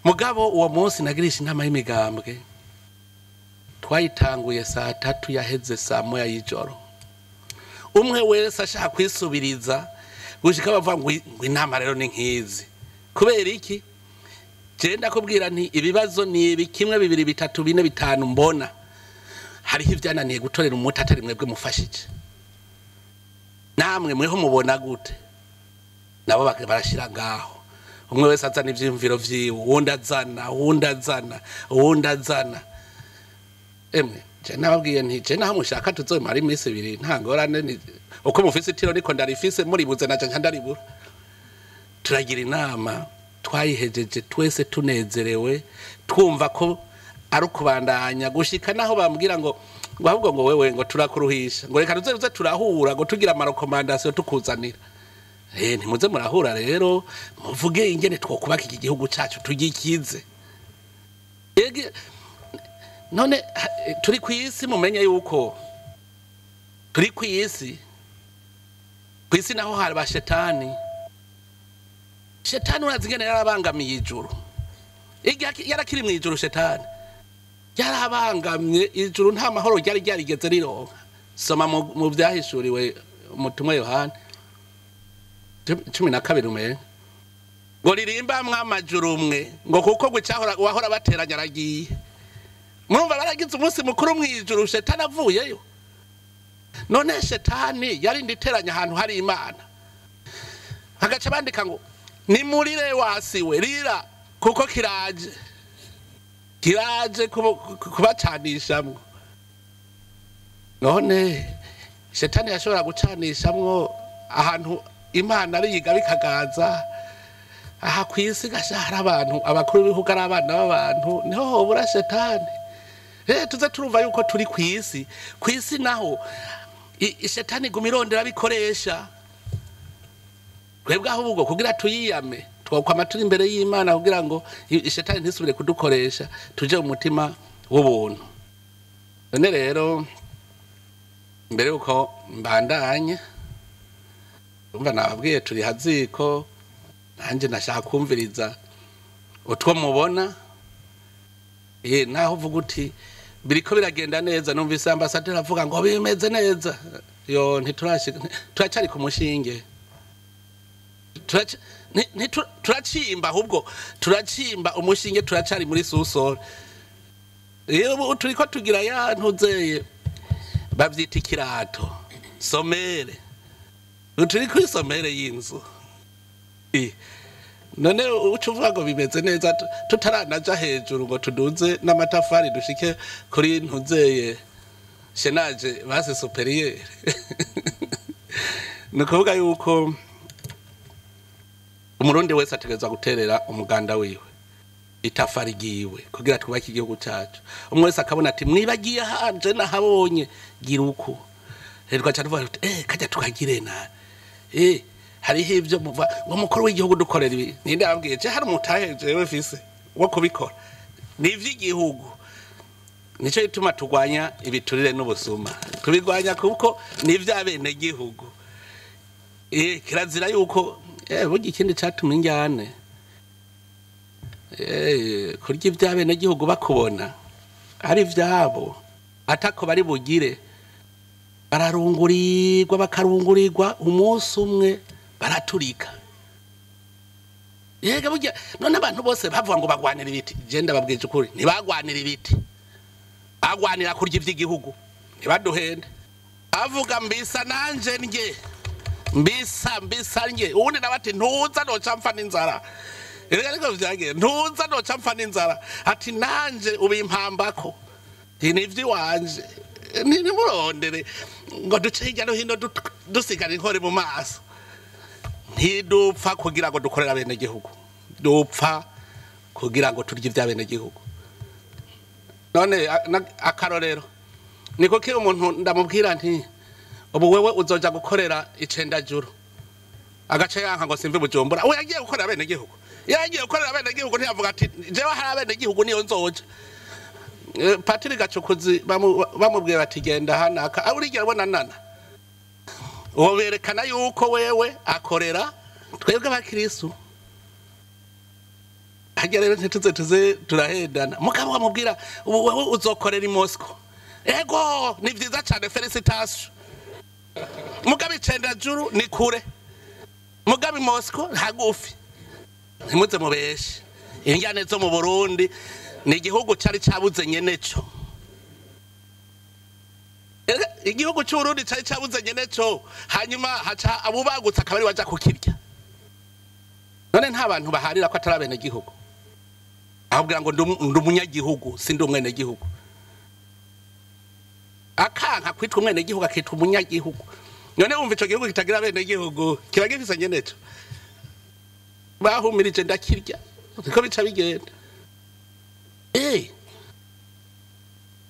Mugabo uwo munsi nagirisha inama y'imigambwe twayitanguye saa 3 yaheze saa 1 y'ijoro, umwe wese ashaka kwisubiriza gushika bavuga ngo inama rero ni nkizi. Kubera iki? Je ndakubwira nti ibibazo ni ibi, kimwe, bibiri, bitatu, bine, bitanu, mbona hariho ivyananiye gutorera umuti atari mwebwe mufashije, namwe mweho mubona gute? Nabo barashira ngaho, umwe wese azana ivyiyumviro vyiwe, uwundi azana, uwundi azana, uwundi azana. Emwe je nababwiye nti je naho mushaka tuzomara iminsi ibiri nta ngorane, uko mufise itiro niko ndarifise, muribuze naje nca ndaribura. Turagira inama twayihejeje twese tunezerewe, twumva ko ari ukubandanya gushika naho bambwira ngo ahubwo ngo wewe ngo turakuruhisha, ngo reka tuze turahura ngo tugira amarekomandasiyo tukuzanira. Ntimuze murahura rero muvuge ingene twokubaka iki gihugu cacu tugikize. None turi kw'isi, mumenye yuko turi kw'isi, kw'isi naho hari ba shetani. Shetani urazi ingene yarabangamiye ijuru, yarakiri mu ijuru, shetani yarabangamye ijuru, nta mahoro ryari ryarigeze rironka. Soma mu vyahishuriwe umutumwa Yohana 12 umenga ngo ririmba mwamajuru umwe, ngo kuko gwicahora wahora bateranya aragiye. Murumva baragize umunsi mukuru mu ijuru, shetani avuyeyo. None shetani yarindi iteranya ahantu hari Imana, agaca bandika ngo nimurire wasiwe, rira kuko kiraje, kiraje kubacanishamwo. None shetani yashobora gucanishamwo ahantu Imana ari yiga bikagaza, aha kwisi gasha hari abantu abakuru b'ibihugu ari abana b'abantu, niho hobura shetani. Tuze turumva yuko turi kwisi, kwisi naho shetani gumirondera bikoresha. Twebwe ahubwo kugira tuyiyame twokwama turi imbere y'Imana kugira ngo shetani ntisubire kudukoresha, tuje mu mutima w'ubuntu. None rero mbere uko mbandanye umva nababwiye turi haziko, nanje nashaka kumviriza utwo mubona. Naho uvuga uti biriko biragenda neza, numvise ambassadeur avuga ngo bimeze neza, yo ntiturashika, turacari ku mushinge. Turacimba ahubwo turacimba umushinge, turacari muri sous-sol. Iyo ubu turiko tugira ya ntuzeye bavyita ikirato semelle, ubu turi kuri semelle y'inzu. None uca uvuga ngo bimeze neza tutaranaja hejuru ngo tuduze n'amatafari dushike kuri ntuzeye chaînage base supérieure. Ni ukuvuga yuko Umurundi wese ategerezwa guterera umuganda wiwe, itafari ryiwe, kugira twubake igihugu cacu. Umwe wese akabona ati mwibagiye hanje nahabonye, gira uko. Rero twaca tuvuga tuti kajya tukagire na hariho ivyo muva ngo umukuru w'igihugu dukorera ibi. Ninde yababwiye? Je hari umutahe jewe fise wo kubikora, ni ivy'igihugu. Nico gituma turwanya ibiturire n'ubusuma, tubirwanya kuko ni ivy'abenegihugu. Kirazira yuko burya ikindi catuma injyane, kurya ivy'abenegihugu bakubona ari ivyabo atako bari bugire, bararungurirwa bakarungurirwa, umunsi umwe baraturika. Yega burya none abantu bose bavuga ngo bagwanira ibiti, je ndababwije ukuri, ntibagwanira ibiti, bagwanira kurya ivy'igihugu. Ntibaduhende. Avuga mbisa nanje ndye, mbisa mbisa ndye. Uwundi nawe ati ntuza noca mpfa n'inzara. Erega ariko vyagiye, ntuza noca mpfa n'inzara, ati nanje ubimpambako ni ivy'iwanje. Nimurondere ngo duce hirya no hino dusigara inkore mu maso. Ntidupfa kugira ngo dukorere abenegihugu, dupfa kugira ngo turye ivy'abenegihugu. None akarorero ni kuko iyo umuntu ndamubwira nti ubu wewe uzoja gukorera icendajuru, agace yanka ngo simve Bujumbura, we yagiye gukorera abenegihugu. Yagiye gukorera abenegihugu, ntiyavuga ati jewe hari abenegihugu niyo nzoja. Patiri Gacukuzi bamubwiye bati genda hanaka, urigera ubona nana uwo berekana yuko wewe akorera twebwe abakirisu. Harya rero ntituze tuze turahendana. Mugabo wamubwira ubu wewe uzokorera i Moscow, ego ni vyiza cane, félicitations, mugabo icendajuru ni kure, mugabo i Moscow hagufi. Ntimuze mubeshe. Injyane zo mu Burundi ni igihugu cari cabuze nyeneco. Erega igihugu c'Uburundi cari cabuze nyeneco, hanyuma haca abubagutse akaba ari waja kukirya. None nta bantu baharira ko atari abenegihugu, ahubwira ngo ndi umunyagihugu, si ndi umwenegihugu. Akanka kwitwa umwenegihugu akitwa umunyagihugu. None wumva ico gihugu kitagira abenegihugu kiba gifise nyeneco? Bahumirije ndakirya, niko bica bigenda.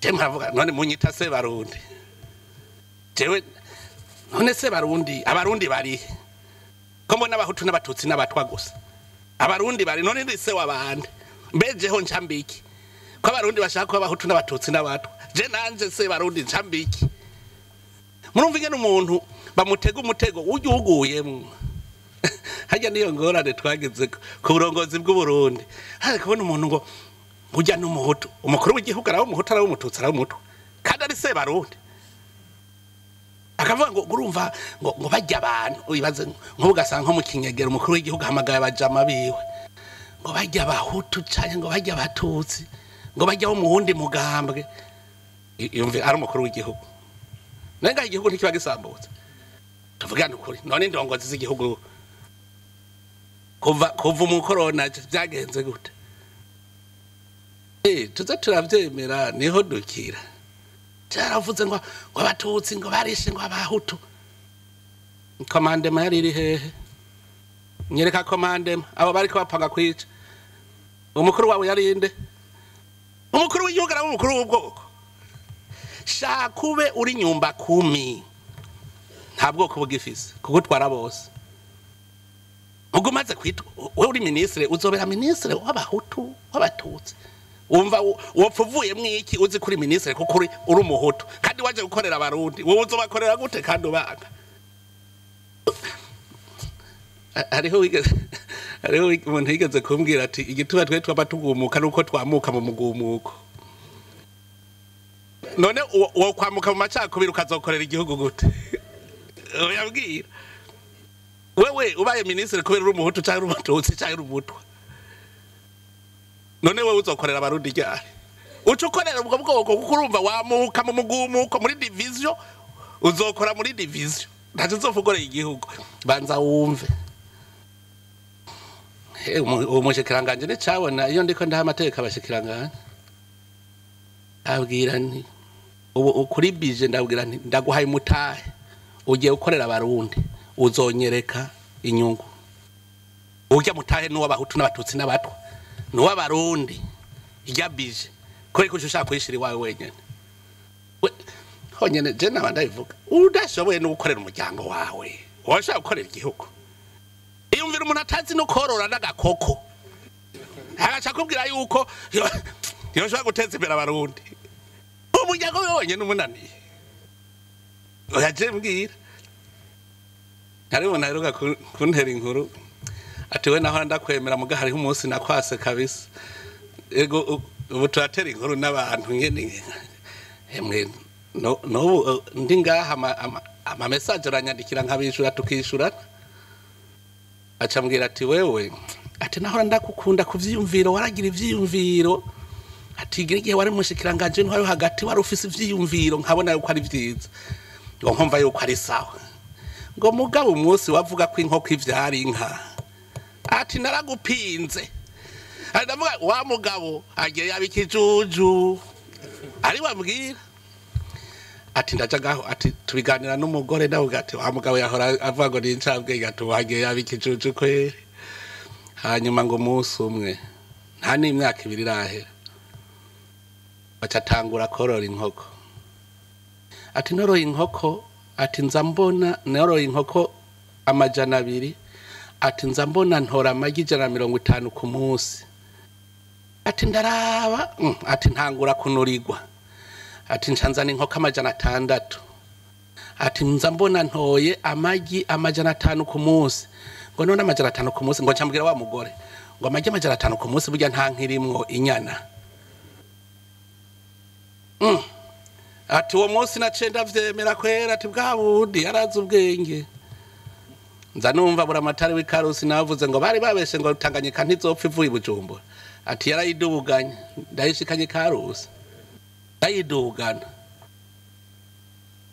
Je muravuga none munyita se Barundi, jewe none se Barundi, Abarundi bari ko mbona Abahutu n'Abatutsi n'Abatwa gusa? Abarundi bari none ndi se wabande? Mbejeho ncambiki ko Abarundi bashaka ko Abahutu n'Abatutsi n'Abatwa, je nanje se Barundi ncambiki? Murumva ingene umuntu bamutega umutego ujya uguyemwo. Harya niyo ngorane twagize ku burongozi bw'Uburundi. Hari kubona umuntu ngo ujya n'Umuhutu, umukuru w'igihugu araba Umuhutu, araba Umututsi, araba Umutwa, kandi ari se Barundi. Akavuga ngo urumva ngo bajya abantu, uyibaze nk'ubu ugasanga nko mu Kinyegera umukuru w'igihugu ahamagaye abajama biwe ngo bajya Abahutu canke ngo bajya Abatutsi, ngo bajya bo mu wundi mugambwe. Yumve ari umukuru w'igihugu, nenga igihugu ntikiba gisambutse? Tuvugane ukuri. None indongozi z'igihugu kuva umukorona byagenze gute? Tuze turavyemera niho dukira. Cyaravuze ngo Abatutsi ngo barishe ngo Abahutu. Commandement yari iri hehe? Nyereka commandement. Abo bariko bapanga kwica, umukuru wabo yari inde? Umukuru w'igihugu araba umukuru w'ubwoko? Shaka ube uri nyumba kumi, nta bwoko bugifise kuko utwara bose. Ubwo umaze kwitwa wewe uri ministre, uzobera ministre w'Abahutu, w'Abatutsi? Wumva wopfa uvuyemwo iki uzi kuri ministre kuko uri Umuhutu kandi waje gukorera Abarundi? Wowe uzobakorera gute kandi ubanga? Hariho umuntu yigeze kumbwira ati igituma twe twaba tugumuka nuko twamuka mu mugumuko. None wo kwamuka mu macakubiri ukazokorera igihugu gute? Uyabwira. Wewe ubaye ministre kubera uri umuhutu cyangwa uri umututsi cyangwa uri umutwa, none wewe uzokorera abarundi ryari? Uca ukorera ubwo bwoko, kuko urumva wamuka mu mugumuko muri division, uzokora muri division, ntacyo uzofugorera igihugu. Banza wumve umushikiranganje nicabona iyo ndiko ndaha amategeko abashikiranganje, abwira nti ubu kuri bije, ndabwira nti ndaguhaye umutahe, ugiye gukorera abarundi, uzonyereka inyungu. Urya mutahe n'uw'abahutu n'abatutsi n'abatwa, n'uw'abarundi. Irya bije kubera ko ushaka kuyishira iwawe wenyene honyene. Je naba ndabivuga, udashoboye no gukorera umuryango wawe, washaka gukorera igihugu? Iyumvira umuntu atazi no korora n'agakoko, agaca akubwira yuko yoshobora guteza imbere abarundi. Umuryango we wonyene umunaniye. Oya, je mbwira, hari umuntu aheruka kuntera inkuru ati: "We naho ndakwemera, muga hariho umunsi nakwase kabisa." Ego, ubu turatera inkuru n'abantu nyene. Emwe, n'ubu ndi ngaha, ama message aranyandikira nkabishura, tukishurana. Aca ambwira ati: "Wewe," ati, "nahora ndakukunda ku vyiyumviro, waragira ivyiyumviro," ati, "igihe wari mushikiranganje ntwari hagati, wari ufise ivyiyumviro nkabona yuko ari vyiza, ngo nkumva yuko ari sawa, ngo mugabo umunsi wavuga ko inkoko ivyara inka," ati, "naragupinze." Ari ndavuga wa mugabo agiye yaba ikijuju, ari wambwira ati ndaja ngaho, ati tubiganira n'umugore, nawe ati wa mugabo yahora avuga ngo ni incabwenge, ati wagiye yaba ikijuju kweri. Hanyuma ngo umunsi umwe, nta n'imyaka 2 irahera, baca atangura korora inkoko. Ati: "Noroye inkoko," ati, "nza mbona noroye inkoko 200," ati, "nza mbona ntora amagi 150 ku munsi," ati, "ndaraba," ati, "ntangura kunurirwa," ati, "ncanzana inkoko 600," ati, "nza mbona ntoye amagi 500 ku munsi." Ngo none 500 ku munsi, ngo ncambwira wa mugore ngo amagi 500 ku munsi, burya nta nkirimwo inyana. Ati uwo munsi naciye ndavyemera kwera, ati bwa bundi yarazi ubwenge. Nza numva buramatari w'Ikarusi navuze ngo bari babeshe ngo Tanganyika ntizopfa ivuye i Bujumbura, ati yarayiduganye, ndayishikanye Karusi, ndayidugana.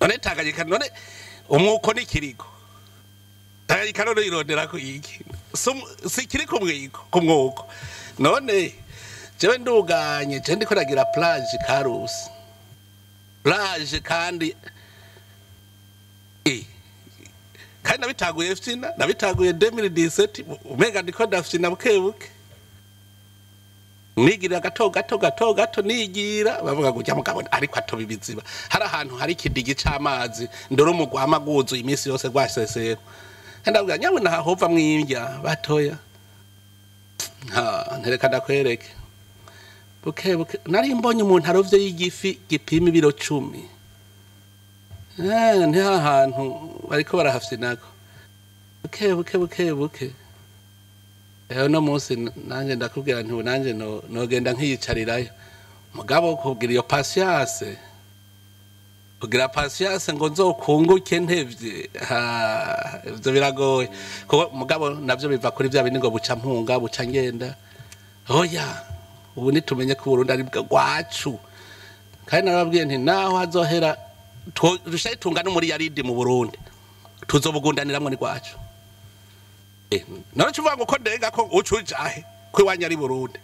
None Tanganyika, none umwuko n'ikirigo Tanganyika none irondera ko iki si kiri ku mwiko, ku mwuko? None jewe nduganye, je ndiko ndagira plage Karusi, plage, kandi kandi nabitaguye fyina, nabitaguye 2017, umenga ndiko ndafyina buke buke, nigira gato gato gato gato, nigira bavuga ngo ujya mugabo ariko atoba ibiziba. Hari ahantu hari ikidigi c'amazi, ndore umugwama guzuye iminsi yose rwasesera, ndavuga nyabona hahova mw'imbya batoya. Ha, ntereka ndakwereke buke buke. Nari mbonye umuntu arovye y'igifi gipima ibiro 10. Ni hantu bariko barahafyinako buke buke buke buke. Eho no munsi nanjye ndakubwira nti ubu nanjye nogenda nkiyicarirayo, mugabo kugira iyo patience, kugira patience ngo nzokunguke ntevye, ha, ivyo biragoye. Kuko mugabo navyo biva kuri vya bindi ngo buca mpunga buca ngenda. Oya, ubu nitumenye ko Burundi ari bwacu, kandi narababwiye nti naho hazohera dushaye tunga no muri yaridi mu Burundi, tuzobugundaniramwo ni rwacu. None cuvuga ngo ko ndenga ko ucujahe ko iwanyu ari Burundi?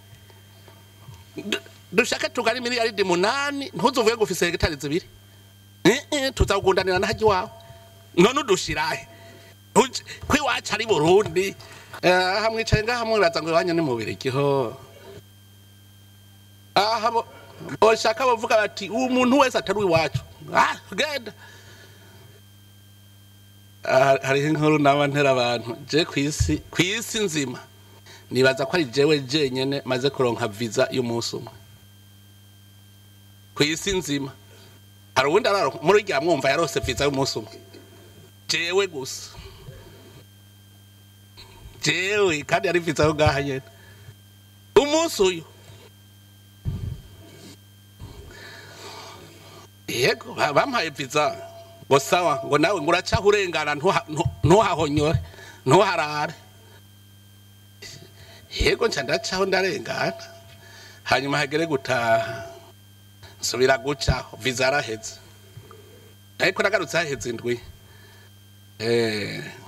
Dushake tugana miliyaridi 8, ntuzovuge ngo ufise hegitari 2. Tuzagundanira n'ahajya iwawe. None udushirahe ko iwacu ari Burundi? Aha mwicaye ngaha mwibaza ngo iwanyu ni mu Birigi ho. Aha boshaka bavuga bati umuntu wese atari iwacu, ah, genda. Ah, hariho inkuru naba ntera abantu. Je kwisi, kwisi nzima nibaza ko ari jewe jenyene maze kuronka visa y'umunsi umwe kwisi nzima. Hari uwundi araro muri rya mwumva yarose visa y'umunsi umwe? Jewe gusa, jewe, kandi yari visa yo ngaha nyene umunsi uyu. Yego, bampaye visa ngo sawa, ngo nawe ngo uracaho urengana, ntuhahonyore. Ntuharare. Yego, nca ndacaho ndarengana. Hanyuma hagere gutaha, nsubira gucaho, visa yaraheze. Ariko nagarutse haheze indwi.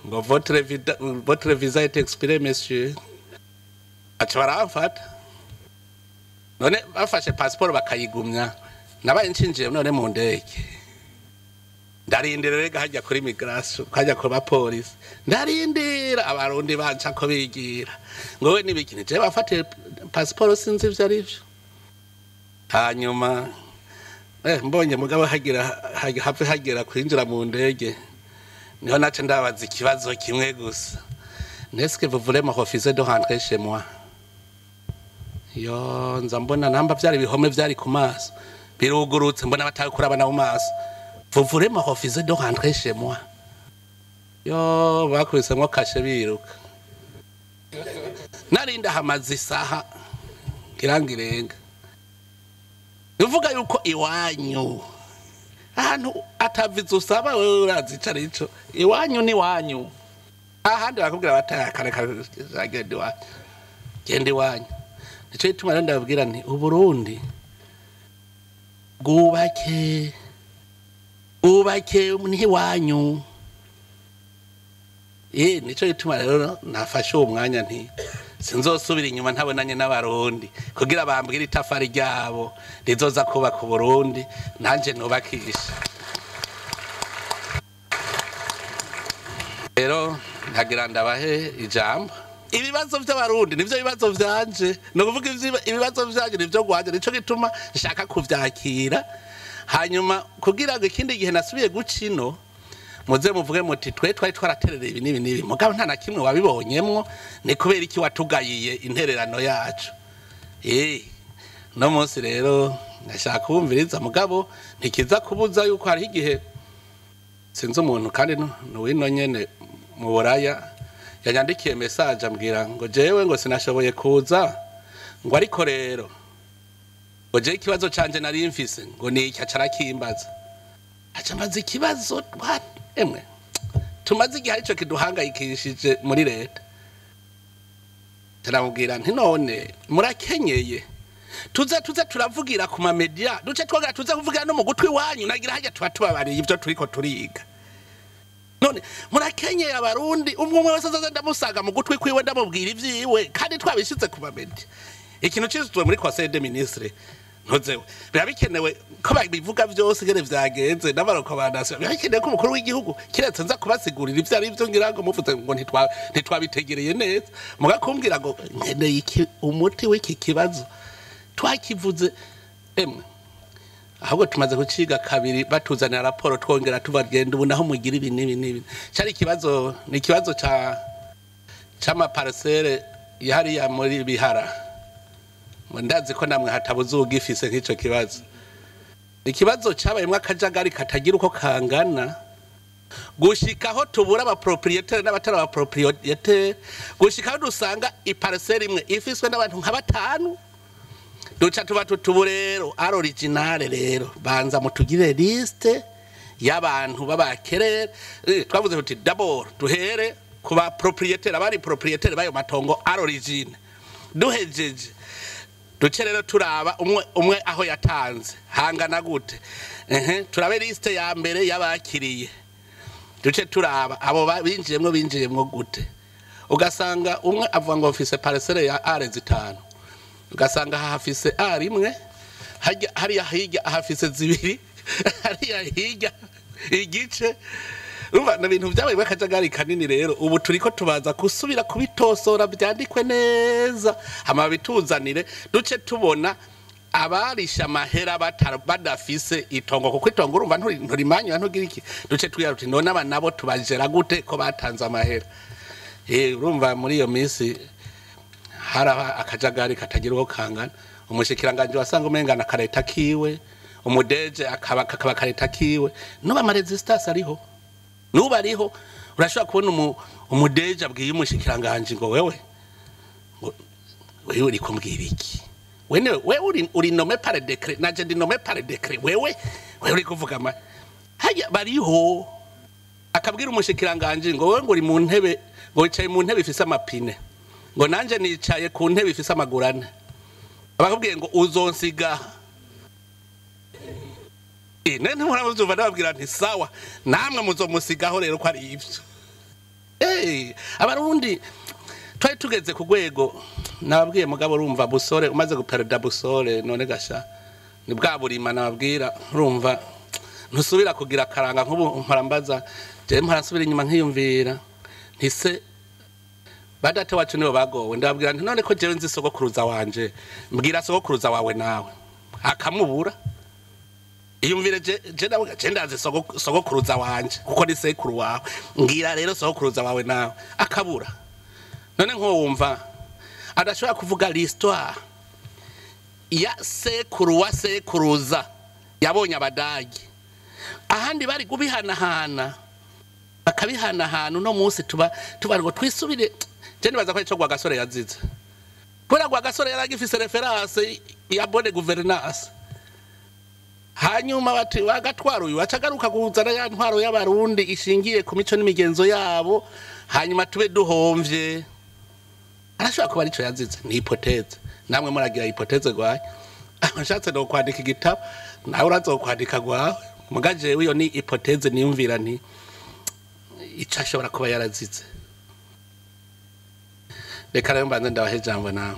Ngo votre visa est expirée, monsieur. Aca baramfata. None bafashe passport bakayigumya, nabaye nshinjiye none mu ndege. Ndarindira rega hajya kuri migration, hajya ku bapolisi, ndarindira Abarundi banca ko bigira ngo we nibiki, je bafate passport, sinzi ivyo ari vyo. Hanyuma mbonye mugabo hagira have hagira kwinjira mu ndege, niho nace ndabaza ikibazo kimwe gusa: "Est-ce que vous voulez me refuser de rentrer chez moi?" Yo, nza mbona namba vyari bihome vyari ku maso birugurutse, mbona batari kurabana mu maso. "Vous voulez me refuser de rentrer chez moi?" Yo, bakubisemwo kashe biruka. Nari ndahamaze isaha ngira ngo irenga. Bivuga yuko iwanyu ahantu ataviza usaba, wewe urazi ico arico. Iwanyu ni iwanyu, ahandi bakubwira batayakare, genda iwanyu, genda iwanyu. Nico gituma rero ndababwira nti Uburundi bwubake, bwubake ntiwanyu. Nico gituma rero nafashe uwo mwanya nti sinzosubira inyuma ntabonanye n'Abarundi kugira bambwire itafari ryabo rizoza kubaka Uburundi, nanje nubakisha. Rero ntagira ndabahe ijambo. Ibibazo by'Abarundi nivyo bibazo vyanje, ni ukuvuga ibibazo vyanje nivyo gwanje. Nico gituma nshaka kuvyakira, hanyuma kugira ngo ikindi gihe nasubiye guca ino, muze muvuge muti twe twari twaraterereye ibi n'ibi n'ibi, mugabo nta na kimwe wabibonyemwo, ni kubera iki watugayiye intererano yacu? No munsi rero ndashaka kubumviriza, mugabo ntikiza kubuza yuko hariho igihe sinzi umuntu kandi nuwino nyene mu Buraya yanyandikiye message ambwira ngo jewe ngo sinashoboye kuza, ngo ariko rero ngo jewe ikibazo canje nari mfise ngo ni iki. Aca arakimbaza, aca ambaza ikibazo emwe tumaze igihe arico kiduhangayikishije muri leta. Turamubwira nti none murakenyeye, tuze turavugira ku ma médias, duce twongera tuze kuvugira no mu gutwi wanyu, nagira hajya tuba tubabariye ibyo turiko turiga. None murakenyeye, Abarundi umwe umwe wese azaza ndamusaga mu gutwi kwiwe, ndamubwira ivyiwe kandi twabishize ku ma médias. Ikintu cizwe muri conseil des ministres, ntuzewe biba bikenewe ko babivuga vyose ingene vyagenze n'ama recommandations. Biba bikenewe ko umukuru w'igihugu, kiretse nza kubasigurira ivyo ari vyo, ngira ngo muvuze ngo ntitwabitegereye neza, mugakumbwira ngo nkeneye iki, umuti w'iki kibazo twakivuze. Emwe, ahubwo tumaze kuciga kabiri, batuzanira raporo, twongera tubagenda ubu naho mugira ibi n'ibi n'ibi. Cari ikibazo, ni ikibazo c'ama parcelles yahariya muri Bihara. Ngo ndazi ko namwe hatabuze ugifise nk'ico kibazo. Ikibazo cabayemwo akajagari katagira uko kangana, gushikaho tubura aba propriétaires n'abatari aba propriétaires, gushikaho dusanga i parcelle imwe ifiswe n'abantu nka batanu. Duca tuba tutubu rero à l'original rero banza mutugire liste y'abantu b'abakerere. Twavuze tuti d'abord duhere ku ba propriétaires, abari propriétaires bayo matongo à l'origine. Duhejeje, duce rero turaba umwe umwe aho yatanze hangana gute. Ehe, turabe liste ya mbere y'abakiriye, duce turaba abo binjiyemwo gute. Ugasanga umwe avuga ngo mfise parcelle ya ares 5, ugasanga hafise are imwe, hariya hirya hafise zibiri, hariya hirya igice. Urumva ni ibintu byabaye akajagari kanini. Rero ubu turiko tubaza gusubira kubitosora, byandikwe neza, hama bituzanire, duce tubona abarisha amahera badafise itongo, kuko itongo urumva nturimanyura, ntugira iki. Duce twira tuti none aba nabo tubajera gute ko batanze amahera? Urumva muri iyo minsi haraba akajagari katagira uko kangana. Umushikiranganje wasanga umengana kareta kiwe, umudeje akaba kakaba kareta kiwe. Nuba ama résistance ariho, nuba ariho. Urashobora kubona umudeje abwiye umushikiranganje ngo wewe, ngo wewe uri kumbwira iki? Wene wewe uri nommé par décret, naje ndi nommé par décret. Wewe uri kuvuga ma hajya bariho. Akabwira umushikiranganje ngo wowe ngo uri mu ntebe, ngo wicaye mu ntebe ifise amapine, ngo nanje nicaye ku ntebe ifise amaguru ane. Abakubwiye ngo uzonsiga. None ntimurabyumva, ndababwira nti sawa, namwe muzomusigaho rero ko ari ivyo. Abarundi twari tugeze ku rwego nababwiye, mugabo urumva busore umaze guperida busore, none gasha ni bwa burima nababwira, urumva ntusubira kugira akaranga. Nk'ubu mparambaza jewe, mparasubira inyuma nkiyumvira ntise badate wacu nibo bagowe. Ndababwira nti none ko jewe nzi sogokuruza wanje, mbwira sogokuruza wawe nawe akamubura. Iyumvire, je ndavuga, je ndazi sogokuruza wanje kuko ni sekuru wawe, mbwira rero sogokuruza wawe nawe akabura. None nko wumva adashobora kuvuga l'histoire ya sekuru wa sekuruza yabonye Abadagi, ahandi bari kubihanahana bakabihanahana. Uno munsi tuba ngo twisubire. Je nibaza ko ico Rwagasore yazize, kubera Rwagasore yaragifise référence ya bonne gouvernance. Hanyuma bati bagatwara uyu acagaruka kuzana ya ntwaro y'Abarundi ishingiye ku mico n'imigenzo yabo, hanyuma tube duhomvye. Arashobora kuba arico yazize, ni hypothèse. Namwe muragira hypothèse gwaye. Nshatse no kwandika igitabo, nawe urazokwandika gwawe. Muga jewe iyo ni hypothèse niyumvira nti ico ashobora kuba yarazize. Reka rero mbanze ndabahe ijambo nawe.